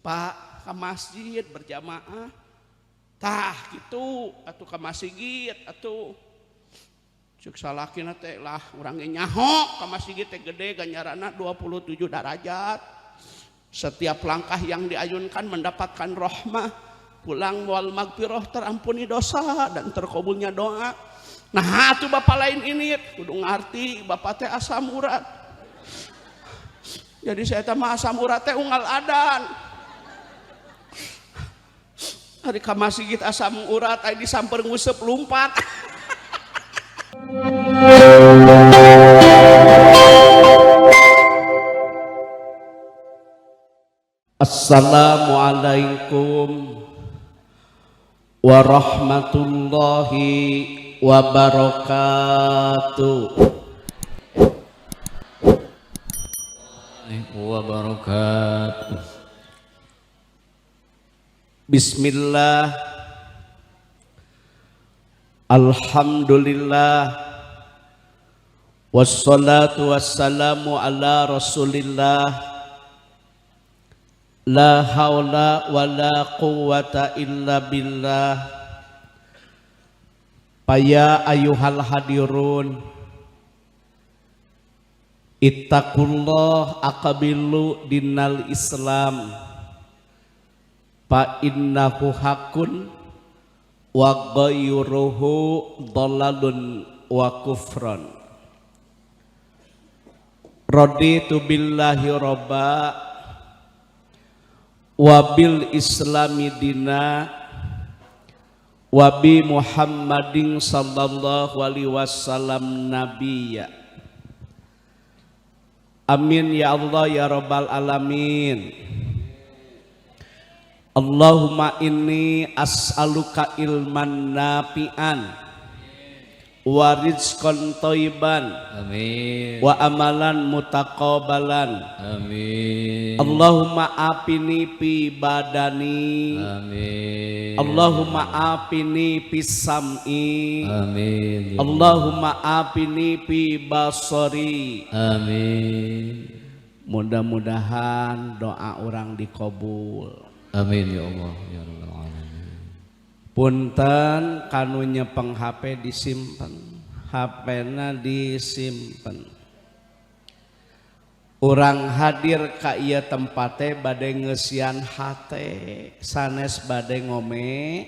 Pak ke masjid berjamaah tah gitu atuh ke masjid atuh cek salakina teh lah urang ge nyaho ka masjid teh gede ganjaranna 27 derajat. Setiap langkah yang diayunkan mendapatkan rahmah, pulang wal magfirah, terampuni dosa dan terkabulnya doa. Nah atuh bapak lain ini kudu ngarti bapak teh asam urat. Jadi saya teh mah asam urat teh unggal adan. Hari ka masjid asam urat aya disamper nguseup lumpat. Assalamualaikum warahmatullahi wabarakatuh. Wabarakatuh. Bismillah. Alhamdulillah. Wassalatu wassalamu ala Rasulillah. La haula wala quwata illa billah. Paya ayuhal hadirun, ittaqullah aqabilu dinal Islam, fa innahu hakun wa ghayruhu dhalalun wa kufran. Raditu billahi rabba wa bil islami dina wa bi Muhammadin sallallahu alaihi wasallam nabiyya. Amin ya Allah ya rabbal alamin. Allahumma inni as'aluka ilman nafi'an wa rizqan thayyiban, amin, wa amalan mutaqabbalan, amin. Allahumma afini fi badani, amin. Allahumma afini fi sam'i, amin. Allahumma afini fi basari, amin. Mudah-mudahan doa orang dikabul. Amin ya Allah ya rabbal alamin. Punten kanu nyepeng HP disimpen, HP-na disimpen. Urang hadir ka ieu tempate bade ngeusian hate, sanes bade ngome.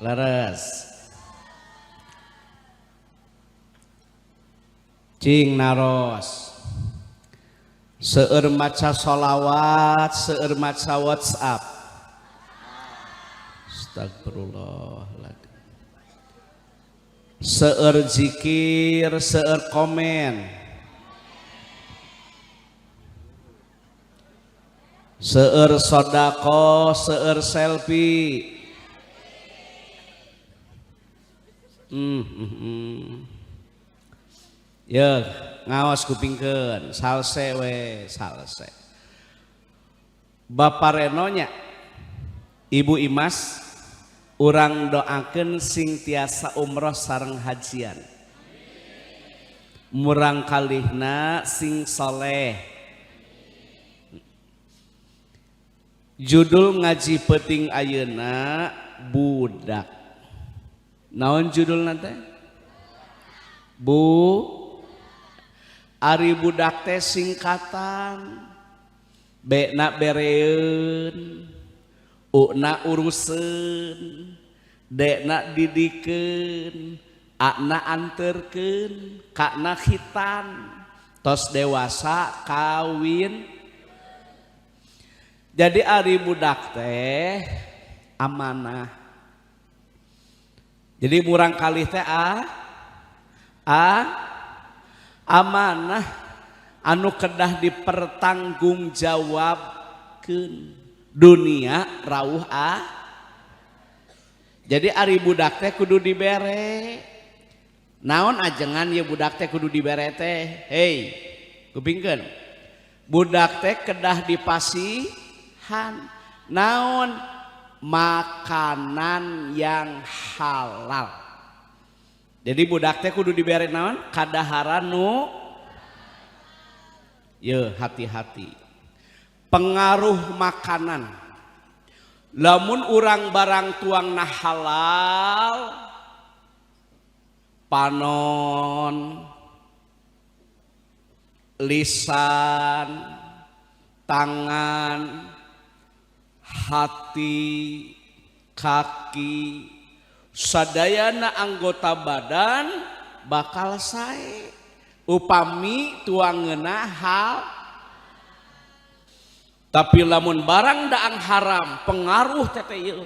Leres. Cing naros. Seueur maca sholawat, seueur maca WhatsApp. Astagfirullahaladzim. Seueur zikir, seueur komen. Seueur sodako, seueur selfie. Ya, ngawas kupingkeun, salse we, salse. Bapak Renonya, Ibu Imas, urang doakeun sing tiasa umroh sareng hajian. Murang kalihna sing soleh. Judul ngaji peuting ayeuna budak. Naon judulna teh? Bu Ari budak teh singkatan. B na bereun, U na uruseun, D na didikeun, A na anterkeun, K na khitan. Tos dewasa kawin. Jadi ari budak teh amanah. Jadi murang kalih teh amanah anu kedah dipertanggungjawabkeun dunia rauh ah. Jadi ari budak teh kudu dibere. Naon ajengan ye budak teh kudu dibere teh? Hei, kupingkeun. Budak teh kedah dipasihan. Naon? Makanan yang halal. Jadi budak teh kudu dibere naon? Kadaharan nu ye hati-hati. Pengaruh makanan. Lamun urang barang tuangna halal, panon, lisan, tangan, hati, kaki, sadayana anggota badan bakal sae upami tuangeuna hal. Tapi lamun barang daang haram, pengaruh teh ieu,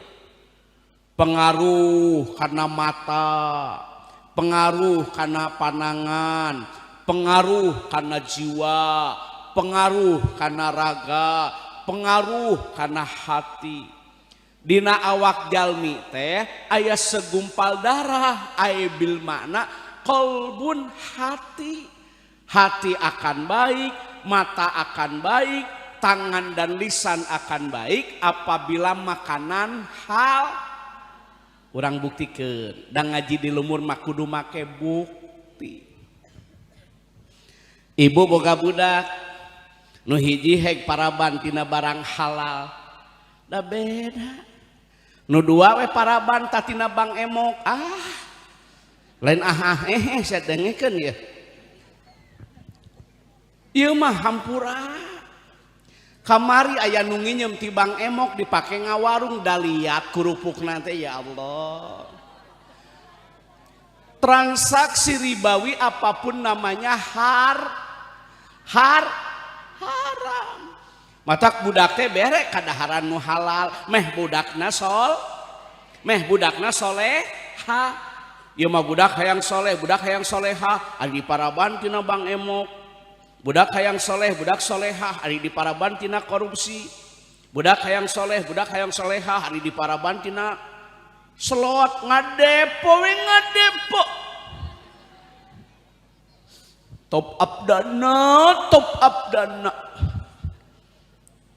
pengaruh karena mata, pengaruh karena panangan, pengaruh karena jiwa, pengaruh karena raga, pengaruh karena hati. Dina awak jalmi teh aya segumpal darah, aya bil makna kolbun, hati. Hati akan baik, mata akan baik, tangan dan lisan akan baik apabila makanan hal. Urang buktikan dan ngaji di lembur mah kudu make bukti. Ibu boga budak, nu hiji hek paraban tina barang halal, da beda. Nu dua we paraban tina Bank Emok. Ah, lain ah ah eh eh, saya dengekeun ya. Ieu mah hampura. Kamari aya nu nginjem ti Bank Emok dipake ngawarung, daliat kerupuk nanti, ya Allah. Transaksi ribawi apapun namanya har har haram. Matak budak teh bere kadaharan nu halal, meh budakna sol, meh budakna soleh ha. Ieu mah budak hayang soleh, budak hayang soleha, ari diparaban tina Bank Emok. Budak hayang soleh, budak solehah, ari diparaban tina korupsi. Budak hayang soleh, budak hayang solehah, ari diparaban tina slot. Ngadepo we, ngadepo, top up dana, top up dana.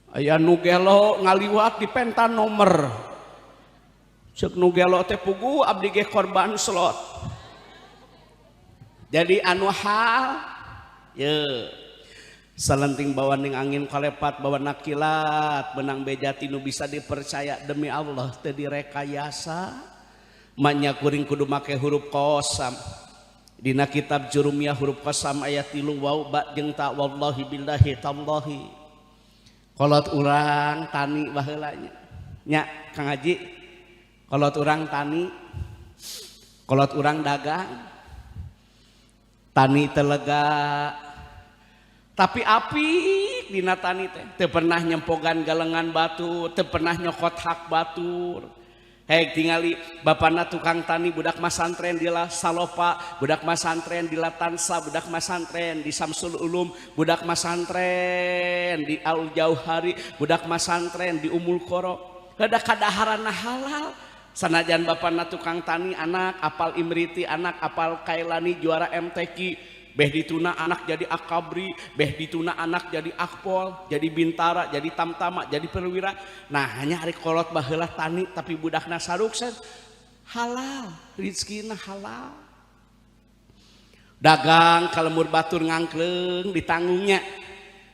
Aya nu gelo ngaliwat di penta nomor, cek nu gelo teh, "Puguh abdi ge korban slot." Jadi anu hal ye salenting bawaning angin kalepat bawa nakilat benang beja tinu bisa dipercaya, demi Allah teu direkayasa. Manya kuring kudu make huruf kosam. Dina kitab Jurumiyah huruf kosam ayat 3, waw, ba jeung ta, wallahi, billahi, tallahi. Kolot urang tani baheula nya, Kang Haji, kolot urang tani, kolot urang dagang. Tani telega, tapi api dina tani teh teu pernah nyempogan galengan batu, teu pernah nyokot hak batur. Hei, tingali bapana tukang tani, budak masantren di La Salopa, budak masantren di Latansa, budak masantren di Samsul Ulum, budak masantren di Al Jauhari, budak masantren di Umul Qoro. Ada kadaharana halal. Sanajan bapana tukang tani, anak apal Imriti, anak apal Kailani, juara MTQ, beh dituna anak jadi akabri, beh dituna anak jadi akpol, jadi bintara, jadi tamtama, jadi perwira. Nah, hanya hari kolot baheula tani tapi budakna sarukses, halal rizkina, halal. Dagang ka lembur batur, ngangkleung ditanggungnya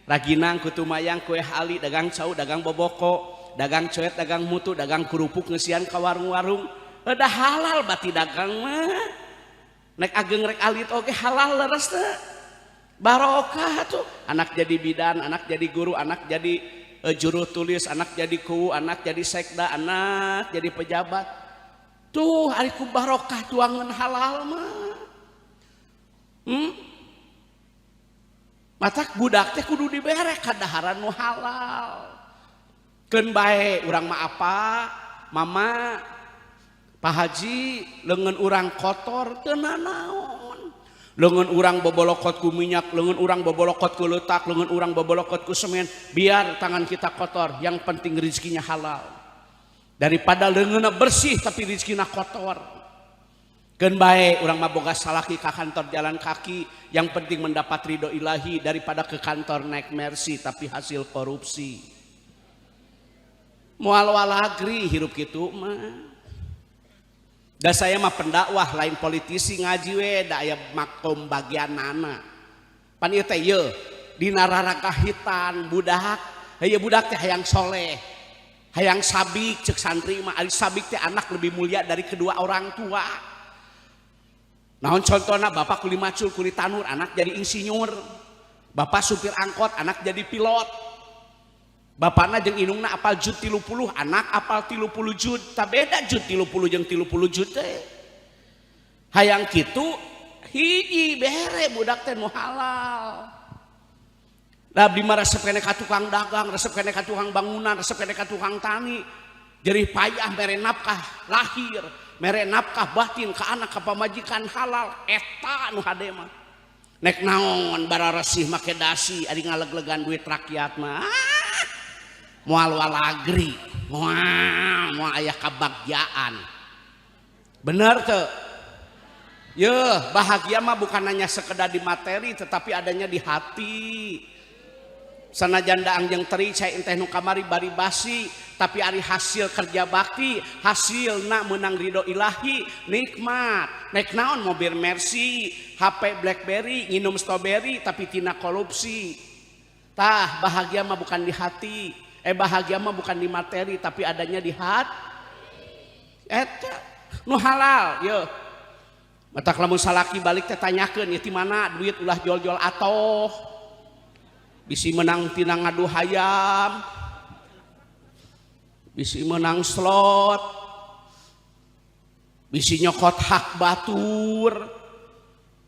raginang, kutu mayang, kue ali, dagang cau, dagang boboko, dagang coet, dagang mutu, dagang kerupuk, ngesian ka warung-warung. Udah halal bati dagang mah. Nek ageng rek alit oke halal, leres teh, barokah tuh. Anak jadi bidan, anak jadi guru, anak jadi juru tulis, anak jadi kuwu, anak jadi sekda, anak jadi pejabat. Tuh ari ku barokah tuangan halal mah. Matak budak teh kudu dibere kadaharan nu halal. Keun bae urang mah apa, Mama, Pak Haji, lengan urang kotor teu nanaon. Lengan urang bobolokot ku minyak, lengan urang bobolokot ku letak, lengan urang bobolokot ku semen, biar tangan kita kotor, yang penting rezekinya halal. Daripada lenganna bersih tapi rezekinya kotor. Keun bae urang mah boga salaki ka kantor jalan kaki, yang penting mendapat ridho ilahi, daripada ke kantor naik Mercy tapi hasil korupsi. Moal walagri hirup kitu mah. Da saya mah pendakwah, lain politisi. Ngaji we da aya makom bagian nana. Pan ieu teh ieu dina raraka hitan budak. Heuh budak teh hayang soleh, hayang sabik cek santri mah. Ari sabik teh anak lebih mulia dari kedua orang tua. Naon contohna? Bapak kuli macul, kuli tanur, anak jadi insinyur. Bapak supir angkot, anak jadi pilot. Bapakna jeung indungna apal juz 30, anak apal 30 juz. Tak beda juz 30 jeung 30 juz teh. Hayang kitu hiji bere budak teh nu halal. Lah abdi mah resep keneh ka tukang dagang, resep keneh ka tukang bangunan, resep keneh ka tukang tani. Jadi payah mere nafkah lahir, mere nafkah batin ka anak ka pamajikan halal eta nu hade mah. Nek naon bararesih make dasi ari ngaleglegan duit rakyat mah. Ah, moal walagri, moal moal aya kabagjaan. Bener teu? Yeuh, bahagia mah bukan hanya sekedar di materi tetapi adanya di hati. Sanajan daang jeung teri cai teh nu kamari bari basi, tapi ari hasil kerja bakti, hasilna menang ridho ilahi, nikmat. Nek naon mobil Mercy, HP BlackBerry, nginum strawberry tapi tina korupsi. Tah, bahagia mah bukan di hati. Bahagia mah bukan di materi tapi adanya di hati. Eta nu halal, yeuh. Matak lamun salaki balik teh tanyakeun ieu ti mana duit, ulah jol-jol atoh. Bisi menang tina ngadu hayam, bisi menang slot, bisi nyokot hak batur.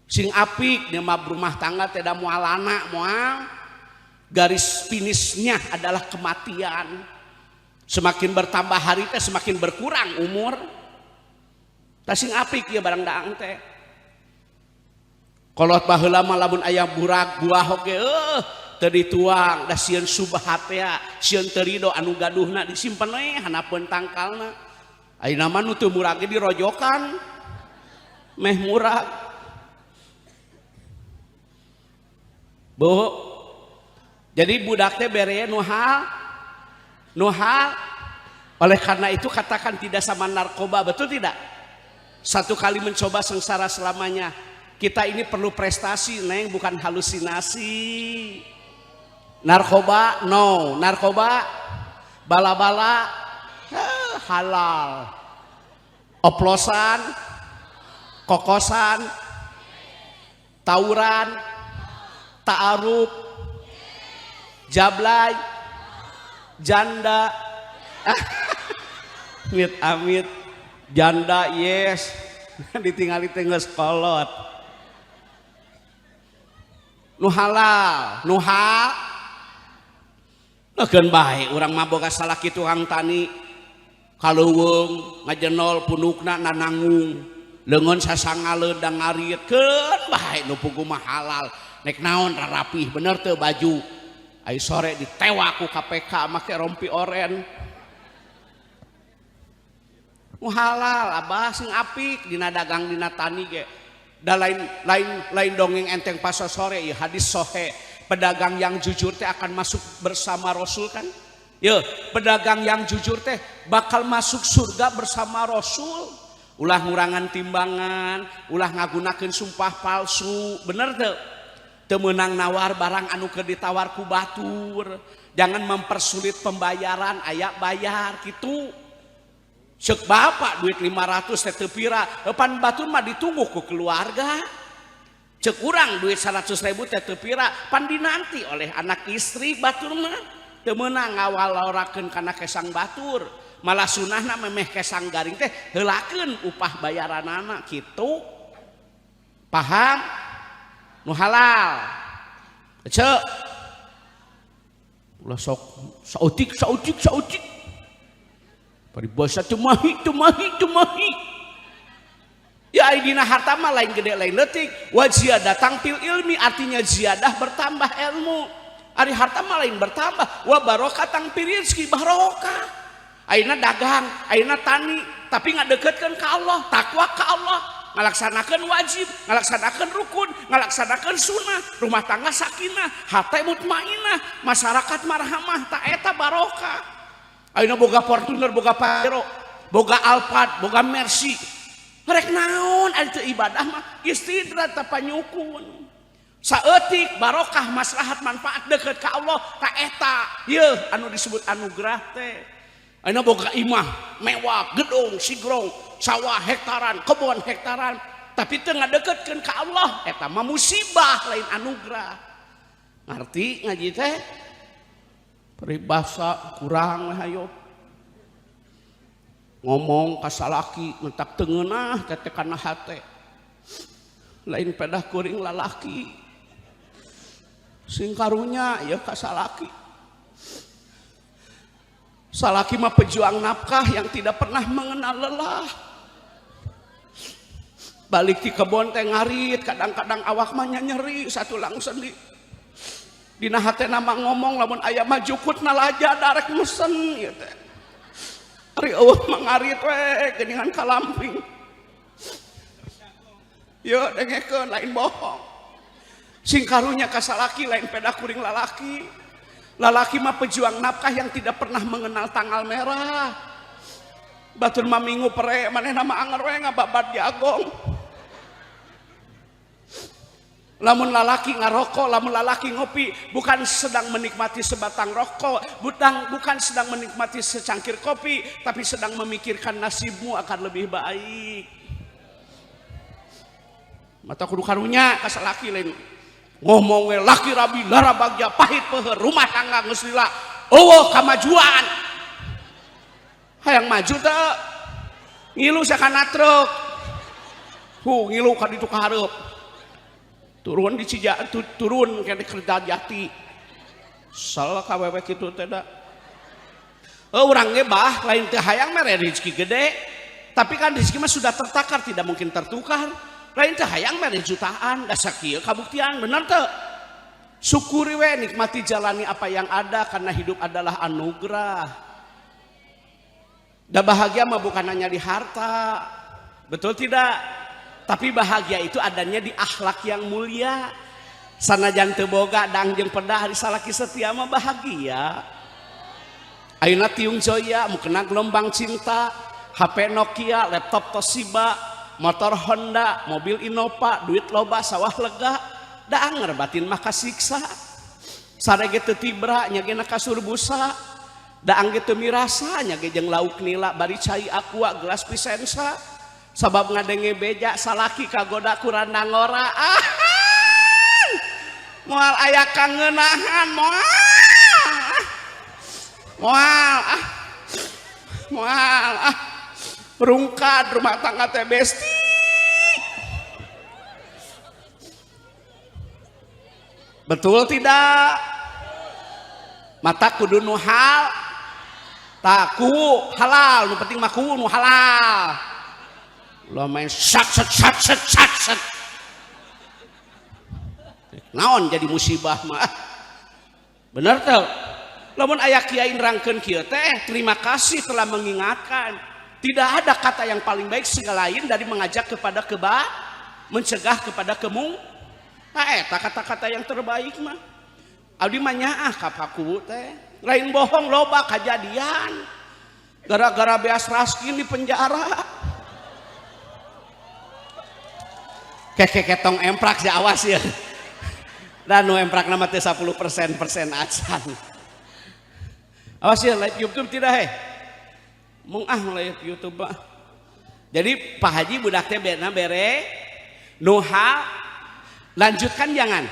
Sing apik dia mah rumah tangga tidak moal lana, moal garis finishnya adalah kematian. Semakin bertambah hari teh semakin berkurang umur. Tah, sing apik ya barang daang teh. Kolot baheula mah lamun aya burak buah oge teu dituang, da sieun subhat ya, sieun teu rido anu gaduhna, disimpen we hanapeun tangkalna. Ayeuna mah nu teu murag ge dirojokan meh murag. Bu, jadi budak teh bere nu hal, nu hal. Oleh karena itu katakan tidak sama narkoba, betul tidak? Satu kali mencoba sengsara selamanya. Kita ini perlu prestasi, Neng, bukan halusinasi. Narkoba, no. Narkoba, bala-bala, halal. Oplosan, kokosan, tawuran, ta'aruf, jablay, janda, amit amit, janda yes, ditinggali teh geus kolot. Nu halal, nu hal. Keun bae urang mah boga salaki tukang tani kaleuweung ngajenol punukna nananggung leungeun sasangaleun da ngarit, keun bae nu puguh mah halal. Nek naon rarapih bener teu baju. Ai sore ditewak ku KPK make rompi oren. Nu halal abah, sing apik dina dagang, dina tani ge. Da lain lain lain dongeng enteng paso sore ya, hadis sohe. Pedagang yang jujur teh akan masuk bersama Rasul kan? Yo, pedagang yang jujur teh bakal masuk surga bersama Rasul. Ulah ngurangan timbangan, ulah ngagunakeun sumpah palsu, bener teu? Teu meunang nawar barang anu keur ditawar ku batur. Jangan mempersulit pembayaran, aya bayar gitu. Cek bapak duit 500 teh teu pira, pan batur mah ditunggu ku keluarga. Cek urang duit 100 ribu teh teu pira, pan dinanti oleh anak istri batur mah. Teu meunang ngawalorakeun kana kesang batur. Malah sunahna memeh kesang garing teh heulakeun upah bayaranana kitu. Paham? Nu halal. Cek. Ulah sok saeutik saeutik saeutik. Paribasa teu mahi, teu mahi, teu mahi. Ya, dina harta mah lain gede lain leutik. Wa datang fil ilmi artinya ziyadah, bertambah ilmu. Ari harta mah lain bertambah. Wa barokatan fi rizki, barokah. Ayeuna dagang, ayeuna tani, tapi ngadeketkeun ka Allah, takwa ka Allah, ngalaksanakeun wajib, ngalaksanakeun rukun, ngalaksanakeun sunnah, rumah tangga sakinah, hate mutmainah, masyarakat marhamah, tah eta barokah. Ayeuna boga Fortuner, boga Pajero, boga Alphard, boga Mercy. Rek naon ari teu ibadah mah istidraj tapanyukun. Saeutik barokah maslahat manfaat deket ka Allah ta eta yeuh anu disebut anugerah teh. Ayeuna boga imah mewah, gedung, sigrong, sawah hektaran, kebon hektaran, tapi teu ngadeketkeun ka Allah, eta mah musibah lain anugerah. Ngarti ngaji teh? Peribahasa kurang lah ayo. Ngomong ka salaki mentak teu ngeunah teh kana hate. Lain pedah kuring lalaki. Sing karunya ya ka salaki. Salaki mah pejuang nafkah yang tidak pernah mengenal lelah. Balik di kebon teh ngarit, kadang-kadang awak mah nyeri satu langsung di dina hatena mah ngomong lamun aya mah jukut nalaja darek mesen ieu teh. Ari eueuh mah ngarit we geuningan kalamping. Yeuh dengekeun lain bohong. Sing karunya ka salaki lain pedah kuring lalaki. Lalaki mah pejuang nafkah yang tidak pernah mengenal tanggal merah. Batur mah minggu pere manehna mah anger we ngababat jagong. Lamun lalaki ngarokok, lamun lalaki ngopi, bukan sedang menikmati sebatang rokok, bukan sedang menikmati secangkir kopi, tapi sedang memikirkan nasibmu akan lebih baik. Mata kudu karunya ka salaki lain. Ngomong we laki rabi lara bagja pahit peuheur rumah tangga geus lila eueuh kamajuan. Hayang maju teu? Ngilu sakana truk. Hu ngilu ka ditu ka hareup. Turun di Cija, turun ke Kertajati. Sel ka wewe kitu teh da. Urang ge bah lain teu hayang mere rezeki gede. Tapi kan rezeki mah sudah tertakar tidak mungkin tertukar. Lain teh hayang mere jutaan, da sakieu kabuktian, bener teu? Syukuri we, nikmati jalani apa yang ada karena hidup adalah anugerah. Da bahagia mah bukan hanya di harta. Betul tidak? Tapi bahagia itu adanya di akhlak yang mulia. Sanajan teu boga dang jeung pedah di salaki setia mah bahagia. Ayeuna tiung joya mukena gelombang cinta, HP Nokia, laptop Toshiba, motor Honda, mobil Innova, duit loba, sawah lega, da anger batin mah kasiksa. Sarege teu tibra nya ge na kasur busa, da angge teu mirasa nya ge jeung lauk nila bari cai aqua gelas Pisensa. Sabab ngadenge beja salaki kagoda ku randa ngora. Ah, moal aya kangeunahan moal. Moal ah. Moal ah. Rungkad rumah tangga teh besti. Betul tidak? Mata kudu nu hal, taku halal, nu penting mah ku nu halal. Lo main sat sat sat sat sat sat. Naon jadi musibah mah. Bener tuh. Lamun aya kiai nerangkeun kieu teh, terima kasih telah mengingatkan. Tidak ada kata yang paling baik selain dari mengajak kepada mencegah kepada kemung. Nah, eta kata-kata yang terbaik mah. Abdi mah nyaah ka paku teh. Lain bohong loba kajadian. Gara-gara beas raskin di penjara. Keke ketong emprak ya awas ya. Dan nu emprak nama teh 10% persen acan. Awas ya live YouTube tidak he. Mung ah live YouTube mah. Jadi Pak Haji budak teh bena bere nuha lanjutkan jangan.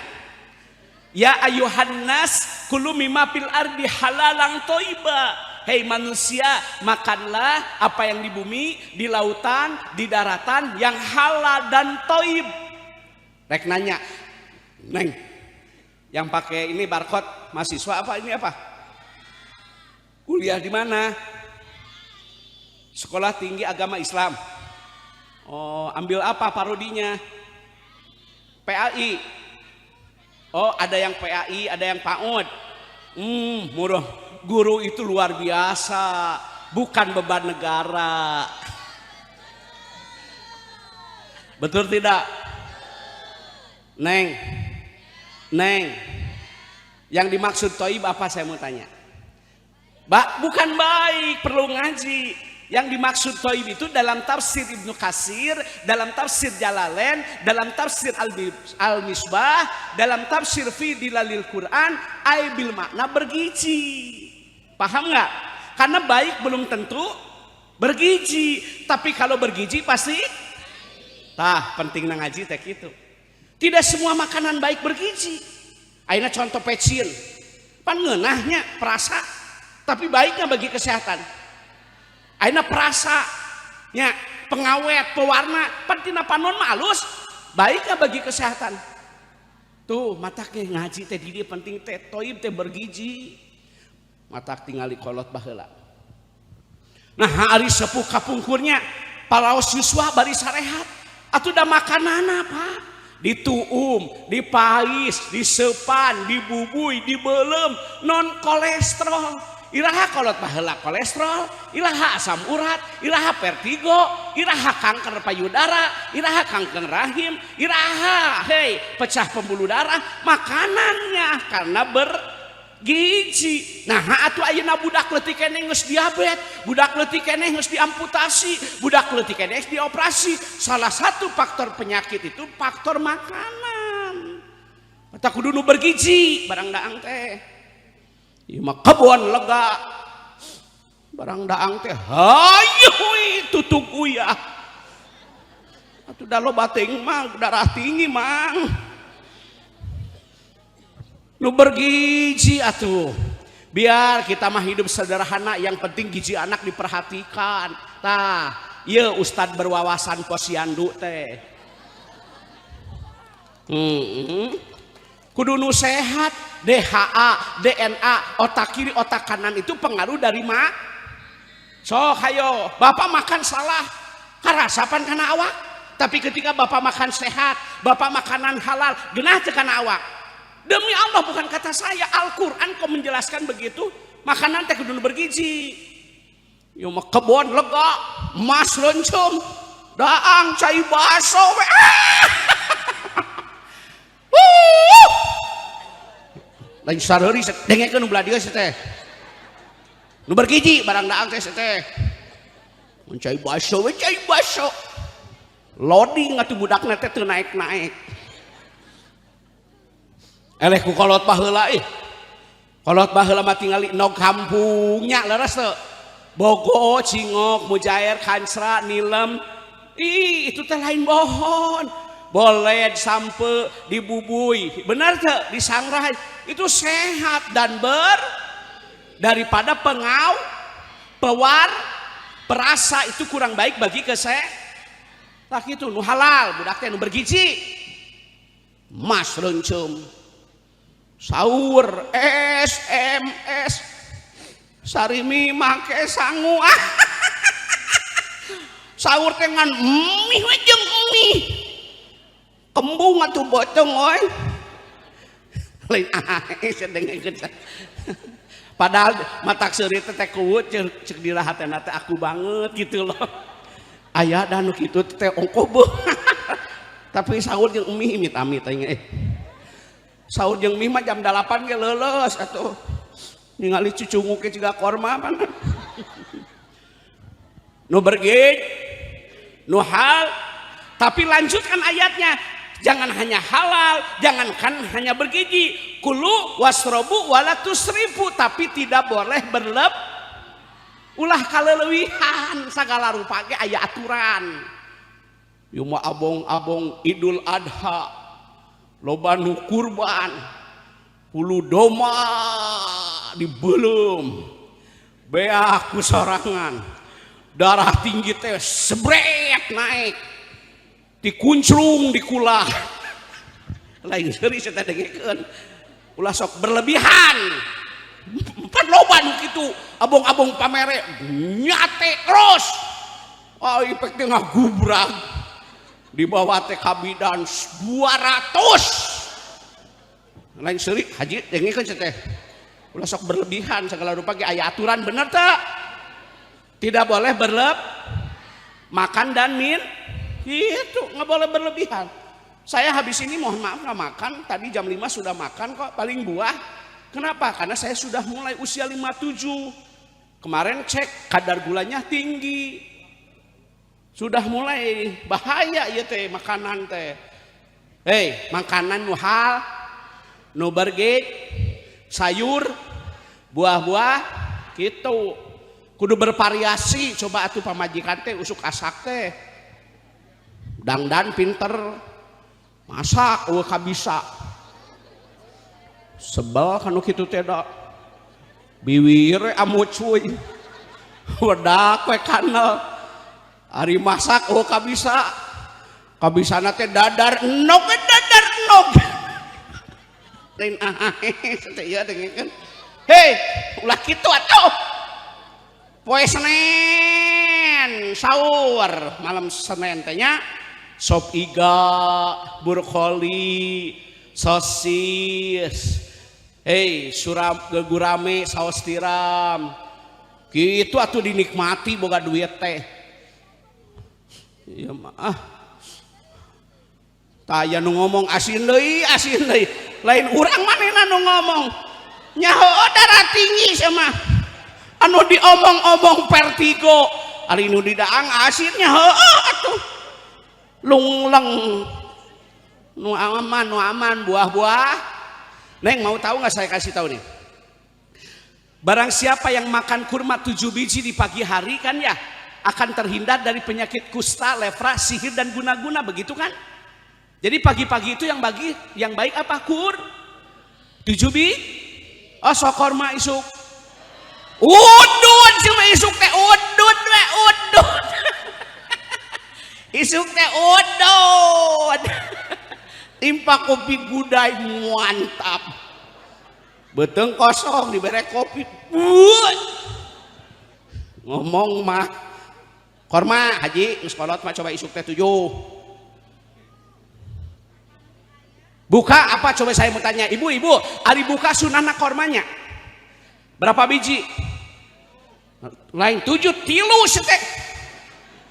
Ya ayuhan nas kulu mimma fil ardi halalan thayyiba. Hei manusia, makanlah apa yang di bumi, di lautan, di daratan yang halal dan thayyib. Rek nanya, Neng, yang pakai ini barcode mahasiswa apa ini apa? Kuliah di mana? Sekolah Tinggi Agama Islam. Oh, ambil apa parodinya? PAI. Oh, ada yang PAI, ada yang PAUD. Murah. Guru itu luar biasa, bukan beban negara. Betul tidak? Neng, Neng, yang dimaksud toib apa saya mau tanya? Bukan baik, perlu ngaji. Yang dimaksud toib itu dalam tafsir Ibnu Katsir, dalam tafsir Jalalain, dalam tafsir Al-Misbah, dalam tafsir Fi Dzilalil Quran, ai bil makna bergizi. Paham nggak? Karena baik belum tentu bergizi, tapi kalau bergizi pasti. Tah, penting ngaji teh gitu. Tidak semua makanan baik bergizi. Ayeuna contoh pecin. Pan ngeunahnya perasa, tapi baiknya bagi kesehatan. Ayeuna perasa nya pengawet, pewarna, pan tina panon mah alus, baiknya bagi kesehatan. Tuh, matak ngaji teh di penting teh toib teh bergizi. Matak tingali kolot baheula. Nah, hari sepuh kapungkurnya paraos yuswa bari sarehat. Atuh da makanana, Pak. Dituum, dipais, disepan, dibubuy, dibelem, non kolesterol. Iraha kolot baheula kolesterol, iraha asam urat, iraha vertigo, iraha kanker payudara, iraha kanker rahim, iraha hei pecah pembuluh darah, makanannya karena bergizi. Nah, atuh ayeuna budak leutik keneh geus diabetes, budak leutik keneh geus diamputasi, budak leutik keneh geus dioperasi. Salah satu faktor penyakit itu faktor makanan. Mata kudu nu bergizi barang daang teh. Ieu mah kebon lega. Barang daang teh hayu tutug uyah. Atuh da loba teuing mah darah tinggi, Mang. Nu bergizi atuh. Biar kita mah hidup sederhana, yang penting gizi anak diperhatikan. Tah, ieu ustad berwawasan posyandu teh. Kudu nu sehat, DHA, DNA, otak kiri, otak kanan itu pengaruh dari ma. Sok hayo, bapak makan salah, karasapan kana awak. Tapi ketika bapak makan sehat, bapak makanan halal, genah teu kana awak. Demi Allah, bukan kata saya, Al-Quran kok menjelaskan begitu. Makanan teh kudu bergizi. Ieu mah kebon lega, emas lencem, daang cai baso we. Ah! Wuh! Lain sareuri, dengekeun nu belah dieu teh. Nu bergizi barang daang teh teh. Mun cai baso we, cai baso. Loading atuh budakna teh teu naik-naik. Eleh ku kolot baheula ih. Kolot baheula mah tingali nog kampungnya, leres teu? Bogo, cingok, mujair, kancra, nilem. Ih, itu teh lain bohon. Boleh sampai dibubui, benar teu? Disangrai. Itu sehat dan ber daripada pengau, pewar, perasa itu kurang baik bagi kesehatan. Tah itu nu halal, budak teh nu bergizi. Mas lencem. Sahur SMS sarimi make sangu, ah. Sahur teh ngan mie we jeung mie kembung atuh bocong oi lain ae dengekeun, padahal matak seuri teh kuwut cek dira hatena teh aku banget gitu loh, aya da nu kitu teh ongkoh beuh, tapi sahur jeung mie amit-amit aing eh sahur jeung mie mah jam 8 ge leuleus atuh, ningali cucunguk ge jiga korma pan. Nu bergizi, nu hal, tapi lanjutkan ayatnya, jangan hanya halal, jangankan hanya bergizi, kulu wasrobu wala tusrifu, tapi tidak boleh berleb, ulah kaleuwihan, sagala rupa ge aya aturan. Ieu mah abong-abong Idul Adha loba nu kurban, hulu domba dibelum beak ku sorangan, darah tinggi teh sebret naik, dikunclung dikulah, lain seuri saya dengekeun. Ulah sok berlebihan, empat loba nu kitu, abong-abong pamere nyate terus, oh ipek teh ngagubrag di bawah teh kabidan 200, lain seuri haji dengekeun teh. Ulah sok berlebihan, segala rupa ge aya aturan, bener tak? Tidak boleh berleb makan dan min itu nggak boleh berlebihan. Saya habis ini mohon maaf nggak makan, tadi jam 5 sudah makan kok, paling buah. Kenapa? Karena saya sudah mulai usia 57. Kemarin cek kadar gulanya tinggi. Sudah mulai bahaya ya teh makanan teh. Hei, makanan nu hal, nu bergizi, sayur, buah-buah gitu. Kudu bervariasi, coba atuh pamajikan teh usuk asak teh. Dangdan pinter, masak euweuh kabisa. Sebel kanu kitu teh da. Biwir amucuy. Wedak we kanel. Ari masak euweuh kabisa. Kabisana teh dadar endog, dadar endog. Lain teh ieu dengekeun. Hei, ulah kitu atuh. Poe Senin sahur malam Senin teh nya sop iga, brokoli, sosis. Hei, suram gurame saus tiram. Kitu atuh dinikmati boga duit teh. Iya mah ah. Taya nu ngomong asin deui, asin deui. Lain urang manehna nu ngomong. Nyaho darah tinggi sama. Anu diomong-omong vertigo. Ari nu didaang asinnya heueuh atuh. Lungleng. Nu aman, nu aman buah-buah. Neng mau tahu nggak saya kasih tahu nih. Barang siapa yang makan kurma 7 biji di pagi hari kan ya, akan terhindar dari penyakit kusta, lepra, sihir dan guna-guna, begitu kan? Jadi pagi-pagi itu yang baik apa? Kur 7 biji. Oh, sok korma isuk. Udud cuma isuk teh udud we udud. Isuk teh udud. Timpa kopi gudai mantap. Beteng kosong dibere kopi. Buat. Ngomong mah korma haji geus kolot mah coba isuk teh 7. Buka apa coba saya mau tanya ibu-ibu, ari buka sunahna kormanya berapa biji? Lain 7 tilu setek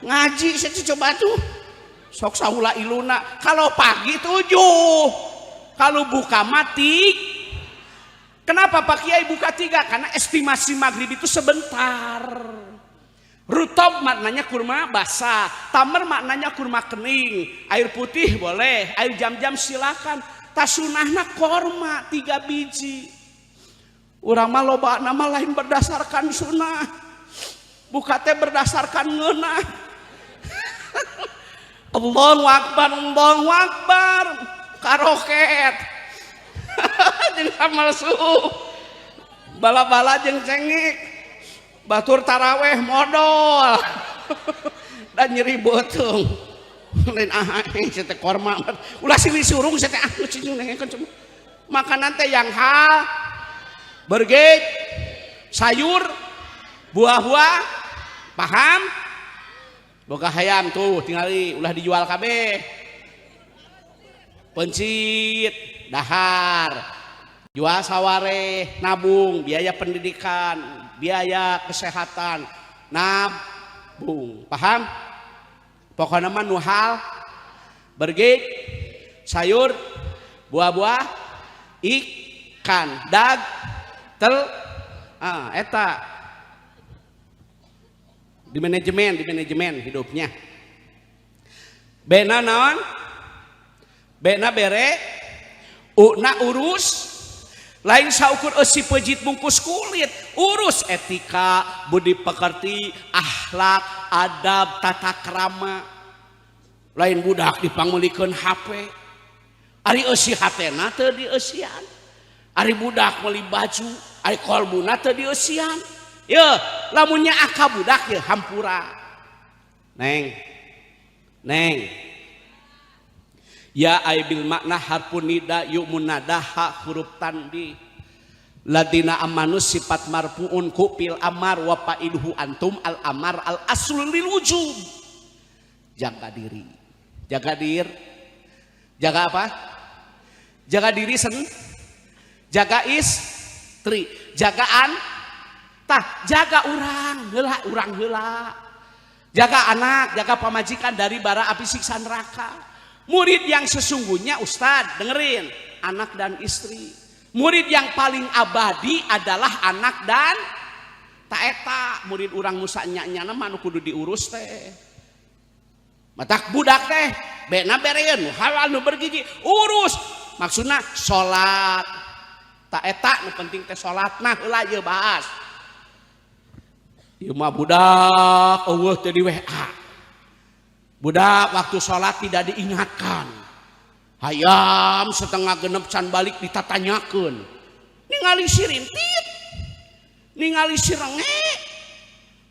ngaji saya coba tuh sok sahula iluna. Kalau pagi 7, kalau buka mati. Kenapa Pak Kiai buka 3? Karena estimasi maghrib itu sebentar. Rutob maknanya kurma basah, tamer maknanya kurma kening, air putih boleh, air jam-jam silakan. Tasunahna korma 3 biji. Urang mah loba nama lain berdasarkan sunnah, buka teh berdasarkan ngeunah. Allahu Akbar, Allahu Akbar, karoket. Jeung samal suhu, bala-bala jeung cengek. Batur taraweh modal dan nyeri beuteung. Lain ah teh korma ulah silih surung teh ah cing nengekeun cuma. Makanan teh yang hal bergej, sayur, buah-buah, paham? Boga hayam tuh tingali ulah dijual kabeh. Pencit, dahar, jual saware, nabung, biaya pendidikan, biaya kesehatan, nabung, paham? Pokoknya mah nu hal bergej, sayur, buah-buah, ikan, dag, tel, eta di manajemen hidupnya. Bena naon? Bena bere, una urus. Lain saukur eusi pejit bungkus kulit, urus etika, budi pekerti, akhlak, adab, tata krama. Lain budak dipangmeulikeun HP. Ari eusi hatena teu dieusian. Ari budak meuli baju, ari kolbuna teu dieusian. Yeuh, lamunnya aka budak yeuh hampura. Neng. Neng. Ya aibil makna harfun nida yu'munada ha huruf tanbih. Ladina amanu sifat marfuun ku fil amar wa fa'iluhu antum al amar al aslu lil wujub. Jaga diri. Jaga dir. Jaga apa? Jaga diri sen. Jaga istri, jagaan tah, jaga urang heula, urang heula. Jaga anak, jaga pamajikan dari bara api siksa neraka. Murid yang sesungguhnya ustad, dengerin, anak dan istri. Murid yang paling abadi adalah anak dan Ta eta murid urang nu sanya-nyana mah nu kudu diurus teh. Matak budak teh bena bereun nu halal nu bergizi urus. Maksudna salat. Ta eta nu penting teh salatna heula ieu bahas. Ieu mah budak eueuh teh di WA. Budak waktu salat tidak diingatkan. Hayam 5:30 can balik ditatanyakeun. Ningali si rintit. Ningali si renge.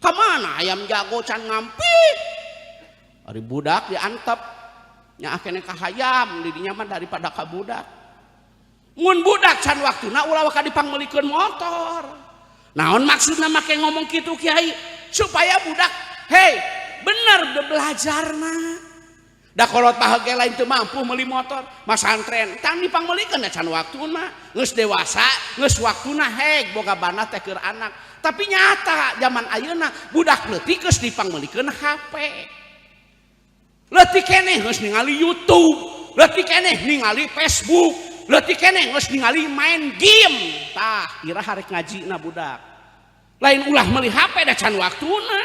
Ka mana ayam jago can ngampi? Ari budak diantep. Nya akene ka hayam di dinya mah daripada ka budak. Mun budak can waktuna ulah waka dipangmeulikeun motor. Naon maksudna make ngomong kitu kiai? Supaya budak hei bener de belajarna. Da kolot bahagia lain teu mampu meuli motor, masantren tang dipangmeulikeun da can waktuna. Geus dewasa, geus waktuna heg boga bana teh keur anak. Tapi nyata zaman ayeuna budak leutik geus dipangmeulikeun HP. Leutik keneh geus ningali YouTube, leutik keneh ningali Facebook, leutik keneh geus ningali main game. Tah, ira harek ngajina budak. Lain ulah meuli HP da can waktuna.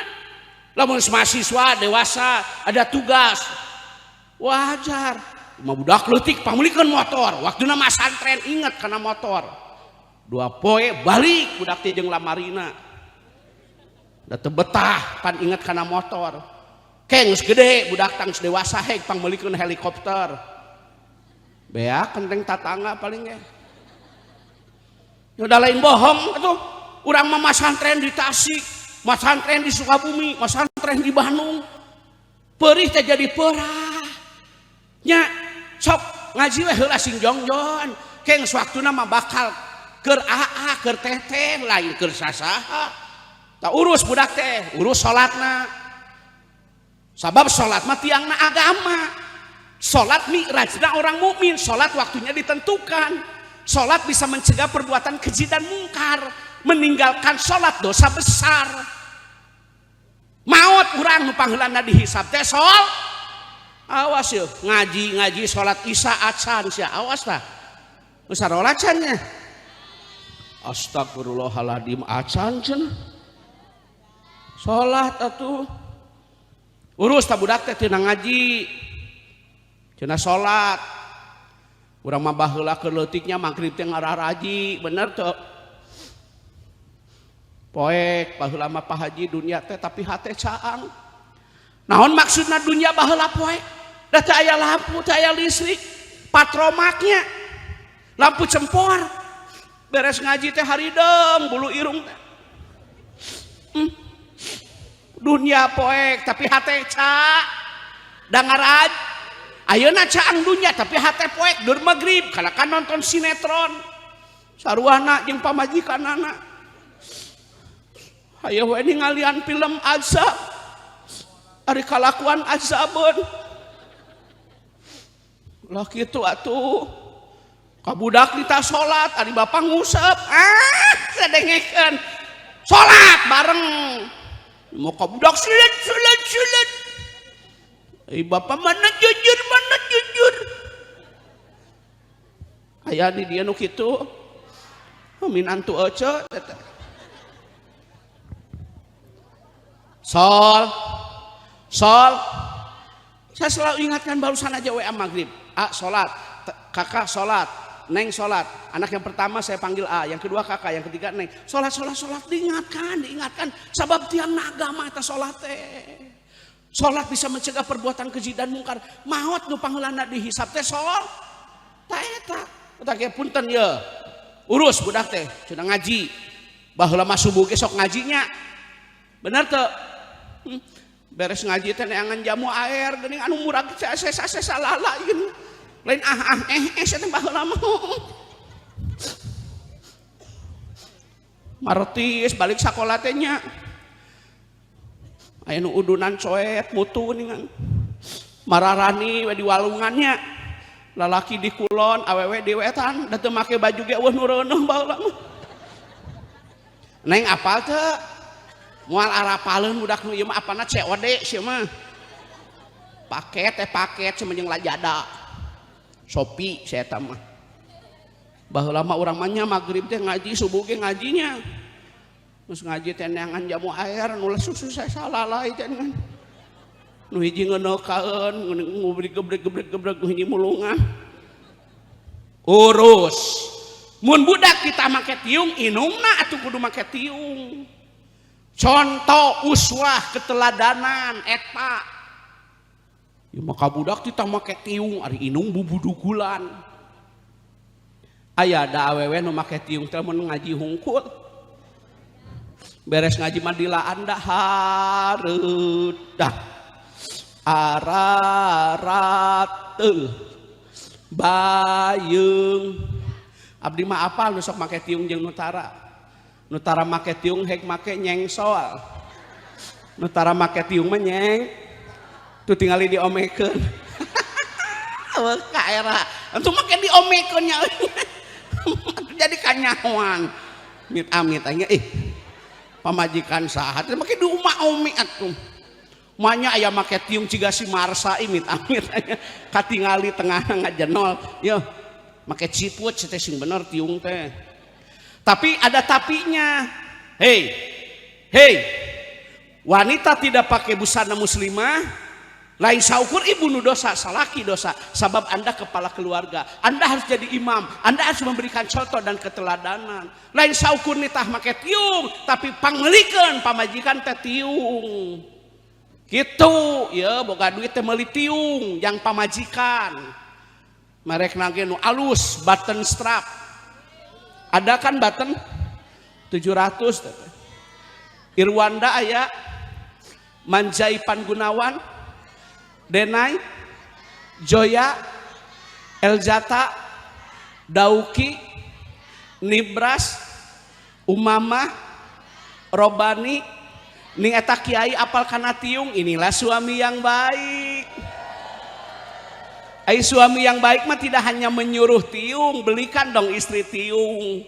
Lamun mahasiswa dewasa ada tugas wajar. Mah budak leutik pangmeulikeun motor, waktuna masantren inget kana motor. 2 poe balik budak teh jeung lamarina. Da teu betah pan inget kana motor. Ke geus gede budak tang geus dewasa heg pangmeulikeun helikopter. Beak kenteng tatangga paling ge. Ya udah lain bohong atuh. Urang mah masantren di Tasik, masantren di Sukabumi, masantren di Bandung. Perih teh jadi perah. Nya sok ngaji we heula sing jongjon. Ke geus waktuna mah bakal keur aa, keur teteh, lain keur sasaha. Tah urus budak teh, urus salatna. Sabab salat mah tiangna agama. Salat mi'rajna orang mukmin, salat waktunya ditentukan. Salat bisa mencegah perbuatan keji dan mungkar. Meninggalkan salat dosa besar. Maot urang nu pangheulana dihisab teh sol. Awas yeuh, ngaji-ngaji salat isya acan sia, awas tah. Geus sarolat can nya. Astagfirullahaladzim acan cenah. Salat atuh. Urus ta budak teh tina ngaji. Cenah salat. Urang mah baheula keur leutiknya magrib teh ngararaji, bener teu? Poek baheula mah Pak Haji dunia teh tapi hate caang. Naon maksudna dunia baheula poek? Da teu aya lampu, teu aya listrik, patromaknya lampu cempor. Beres ngaji teh harideung bulu irung teh. Dunia poek tapi hate ca. Da ngaraj. Ayeuna caang dunia tapi hate poek dur magrib kana kan nonton sinetron. Saruana jeung pamajikanana. Hayo we ningalian film azab. Ari kalakuan azabeun. Lah kitu atuh. Ka budak dita salat, ari bapak ngusep. Ah, sadengekeun. Salat bareng. Mau ka budak sulit sulit sulit. Bapak mana jujur, mana jujur. Aya di dia nu kitu. Minantu ece teh. Sol. Sol. Saya selalu ingatkan barusan aja WA maghrib. A salat, kakak salat, neng salat. Anak yang pertama saya panggil A, yang kedua kakak, yang ketiga neng. Salat, salat, salat diingatkan, diingatkan. Sabab tiang agama eta salat teh. Salat bisa mencegah perbuatan keji dan mungkar. Maot nu pangheulana dihisab teh sol. Ta eta. Eta ge punten ye. Urus budak teh cenah ngaji. Baheula mah subuh ge sok ngajinya. Bener teu? Beres ngaji teh neangan jamu air geuning anu murag sesa-sesa lala ieu. Lain ah ah eh eh teh baheula mah. Martis balik sakola teh nya. Aya nu udunan coet mutu geuningan. Mararani we di walungannya. Lalaki di kulon, awewe di wetan, da teu make baju ge eueuh nu reuneuh baheula mah. Neng apal teu? Moal arapaleun budak nu ieu mah apana COD sia mah. Paket teh paket sia mah jeung lajada. Shopee sia eta mah. Baheula mah urang mah nya magrib teh ngaji, subuh ge ngajinya. Geus ngaji teh neangan jamu air nu susu saya salalai teh ngan. Nu hiji ngeunokaeun, ngubrik gebrek gebrek gebrek nu hiji mulungan. Urus. Mun budak kita make tiung, inungna atuh kudu make tiung. Contoh uswah keteladanan eta. Ya maka budak kita make tiung, ari inung bubudugulan. Aya da awewe nu make tiung teh mun ngaji hungkul. Beres ngaji mah dilaan da hareudah. Ararate bayeung. Abdi mah apal nu sok make tiung jeung nutara. Nutara make tiung hek make nyengsol. Nutara make tiung mah nyeng. Tuh tingali diomekeun. Eueuh ka era. Entu make diomekeun nya. Jadi kanyahoan. Mit amit nya ih. Pamajikan saha teh make diuma-umi atuh. Manya aya make tiung ciga si Marsa imit amit nya. Katingali tengah ngajenol. Yo make ciput teh sing bener tiung teh. Tapi ada tapinya. Hei. Hei. Wanita tidak pakai busana muslimah lain saukur ibu nu dosa, salaki dosa. Sabab Anda kepala keluarga, Anda harus jadi imam, Anda harus memberikan contoh dan keteladanan. Lain saukur nitah make tiung, tapi pangmelikeun pamajikan teh tiung. Gitu, ya boga duit teh meuli tiung yang pamajikan. Merek nage nu alus, button strap. Ada kan button 700 teh. Irwanda aya, Manjaipan Gunawan, Denai, Joya, Eljata, Dauki, Nibras, Umamah, Robani, ning eta kiai apal kana tiung, inilah suami yang baik. Ai suami yang baik mah tidak hanya menyuruh tiung, belikan dong istri tiung.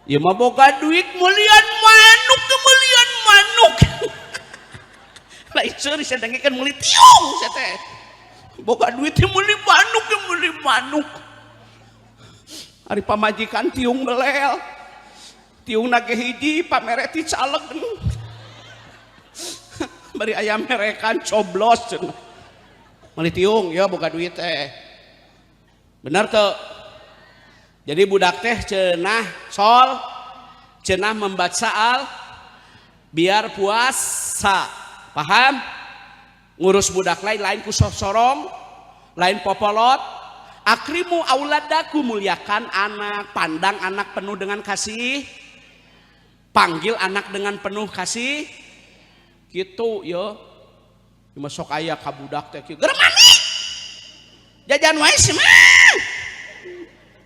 Ya mah boga duit melian manuk, melian manuk. Lain seuri saya dengekeun meuli tiung saya teh. Boga duit meuli manuk, meuli manuk. Ari pamajikan tiung belel. Tiung nage hiji pamere ti caleg. Bari aya merekan coblos cenah. Meuli tiung ya boga duit teh. Bener teu? Jadi budak teh cenah sol, cenah membaca al biar puasa. Paham? Ngurus budak lain lain ku sorong, lain popolot. Akrimu auladaku, muliakan anak, pandang anak penuh dengan kasih, panggil anak dengan penuh kasih. Gitu yo. Masuk aya ka budak teh kieu. Germani. Jajan wae sih mah.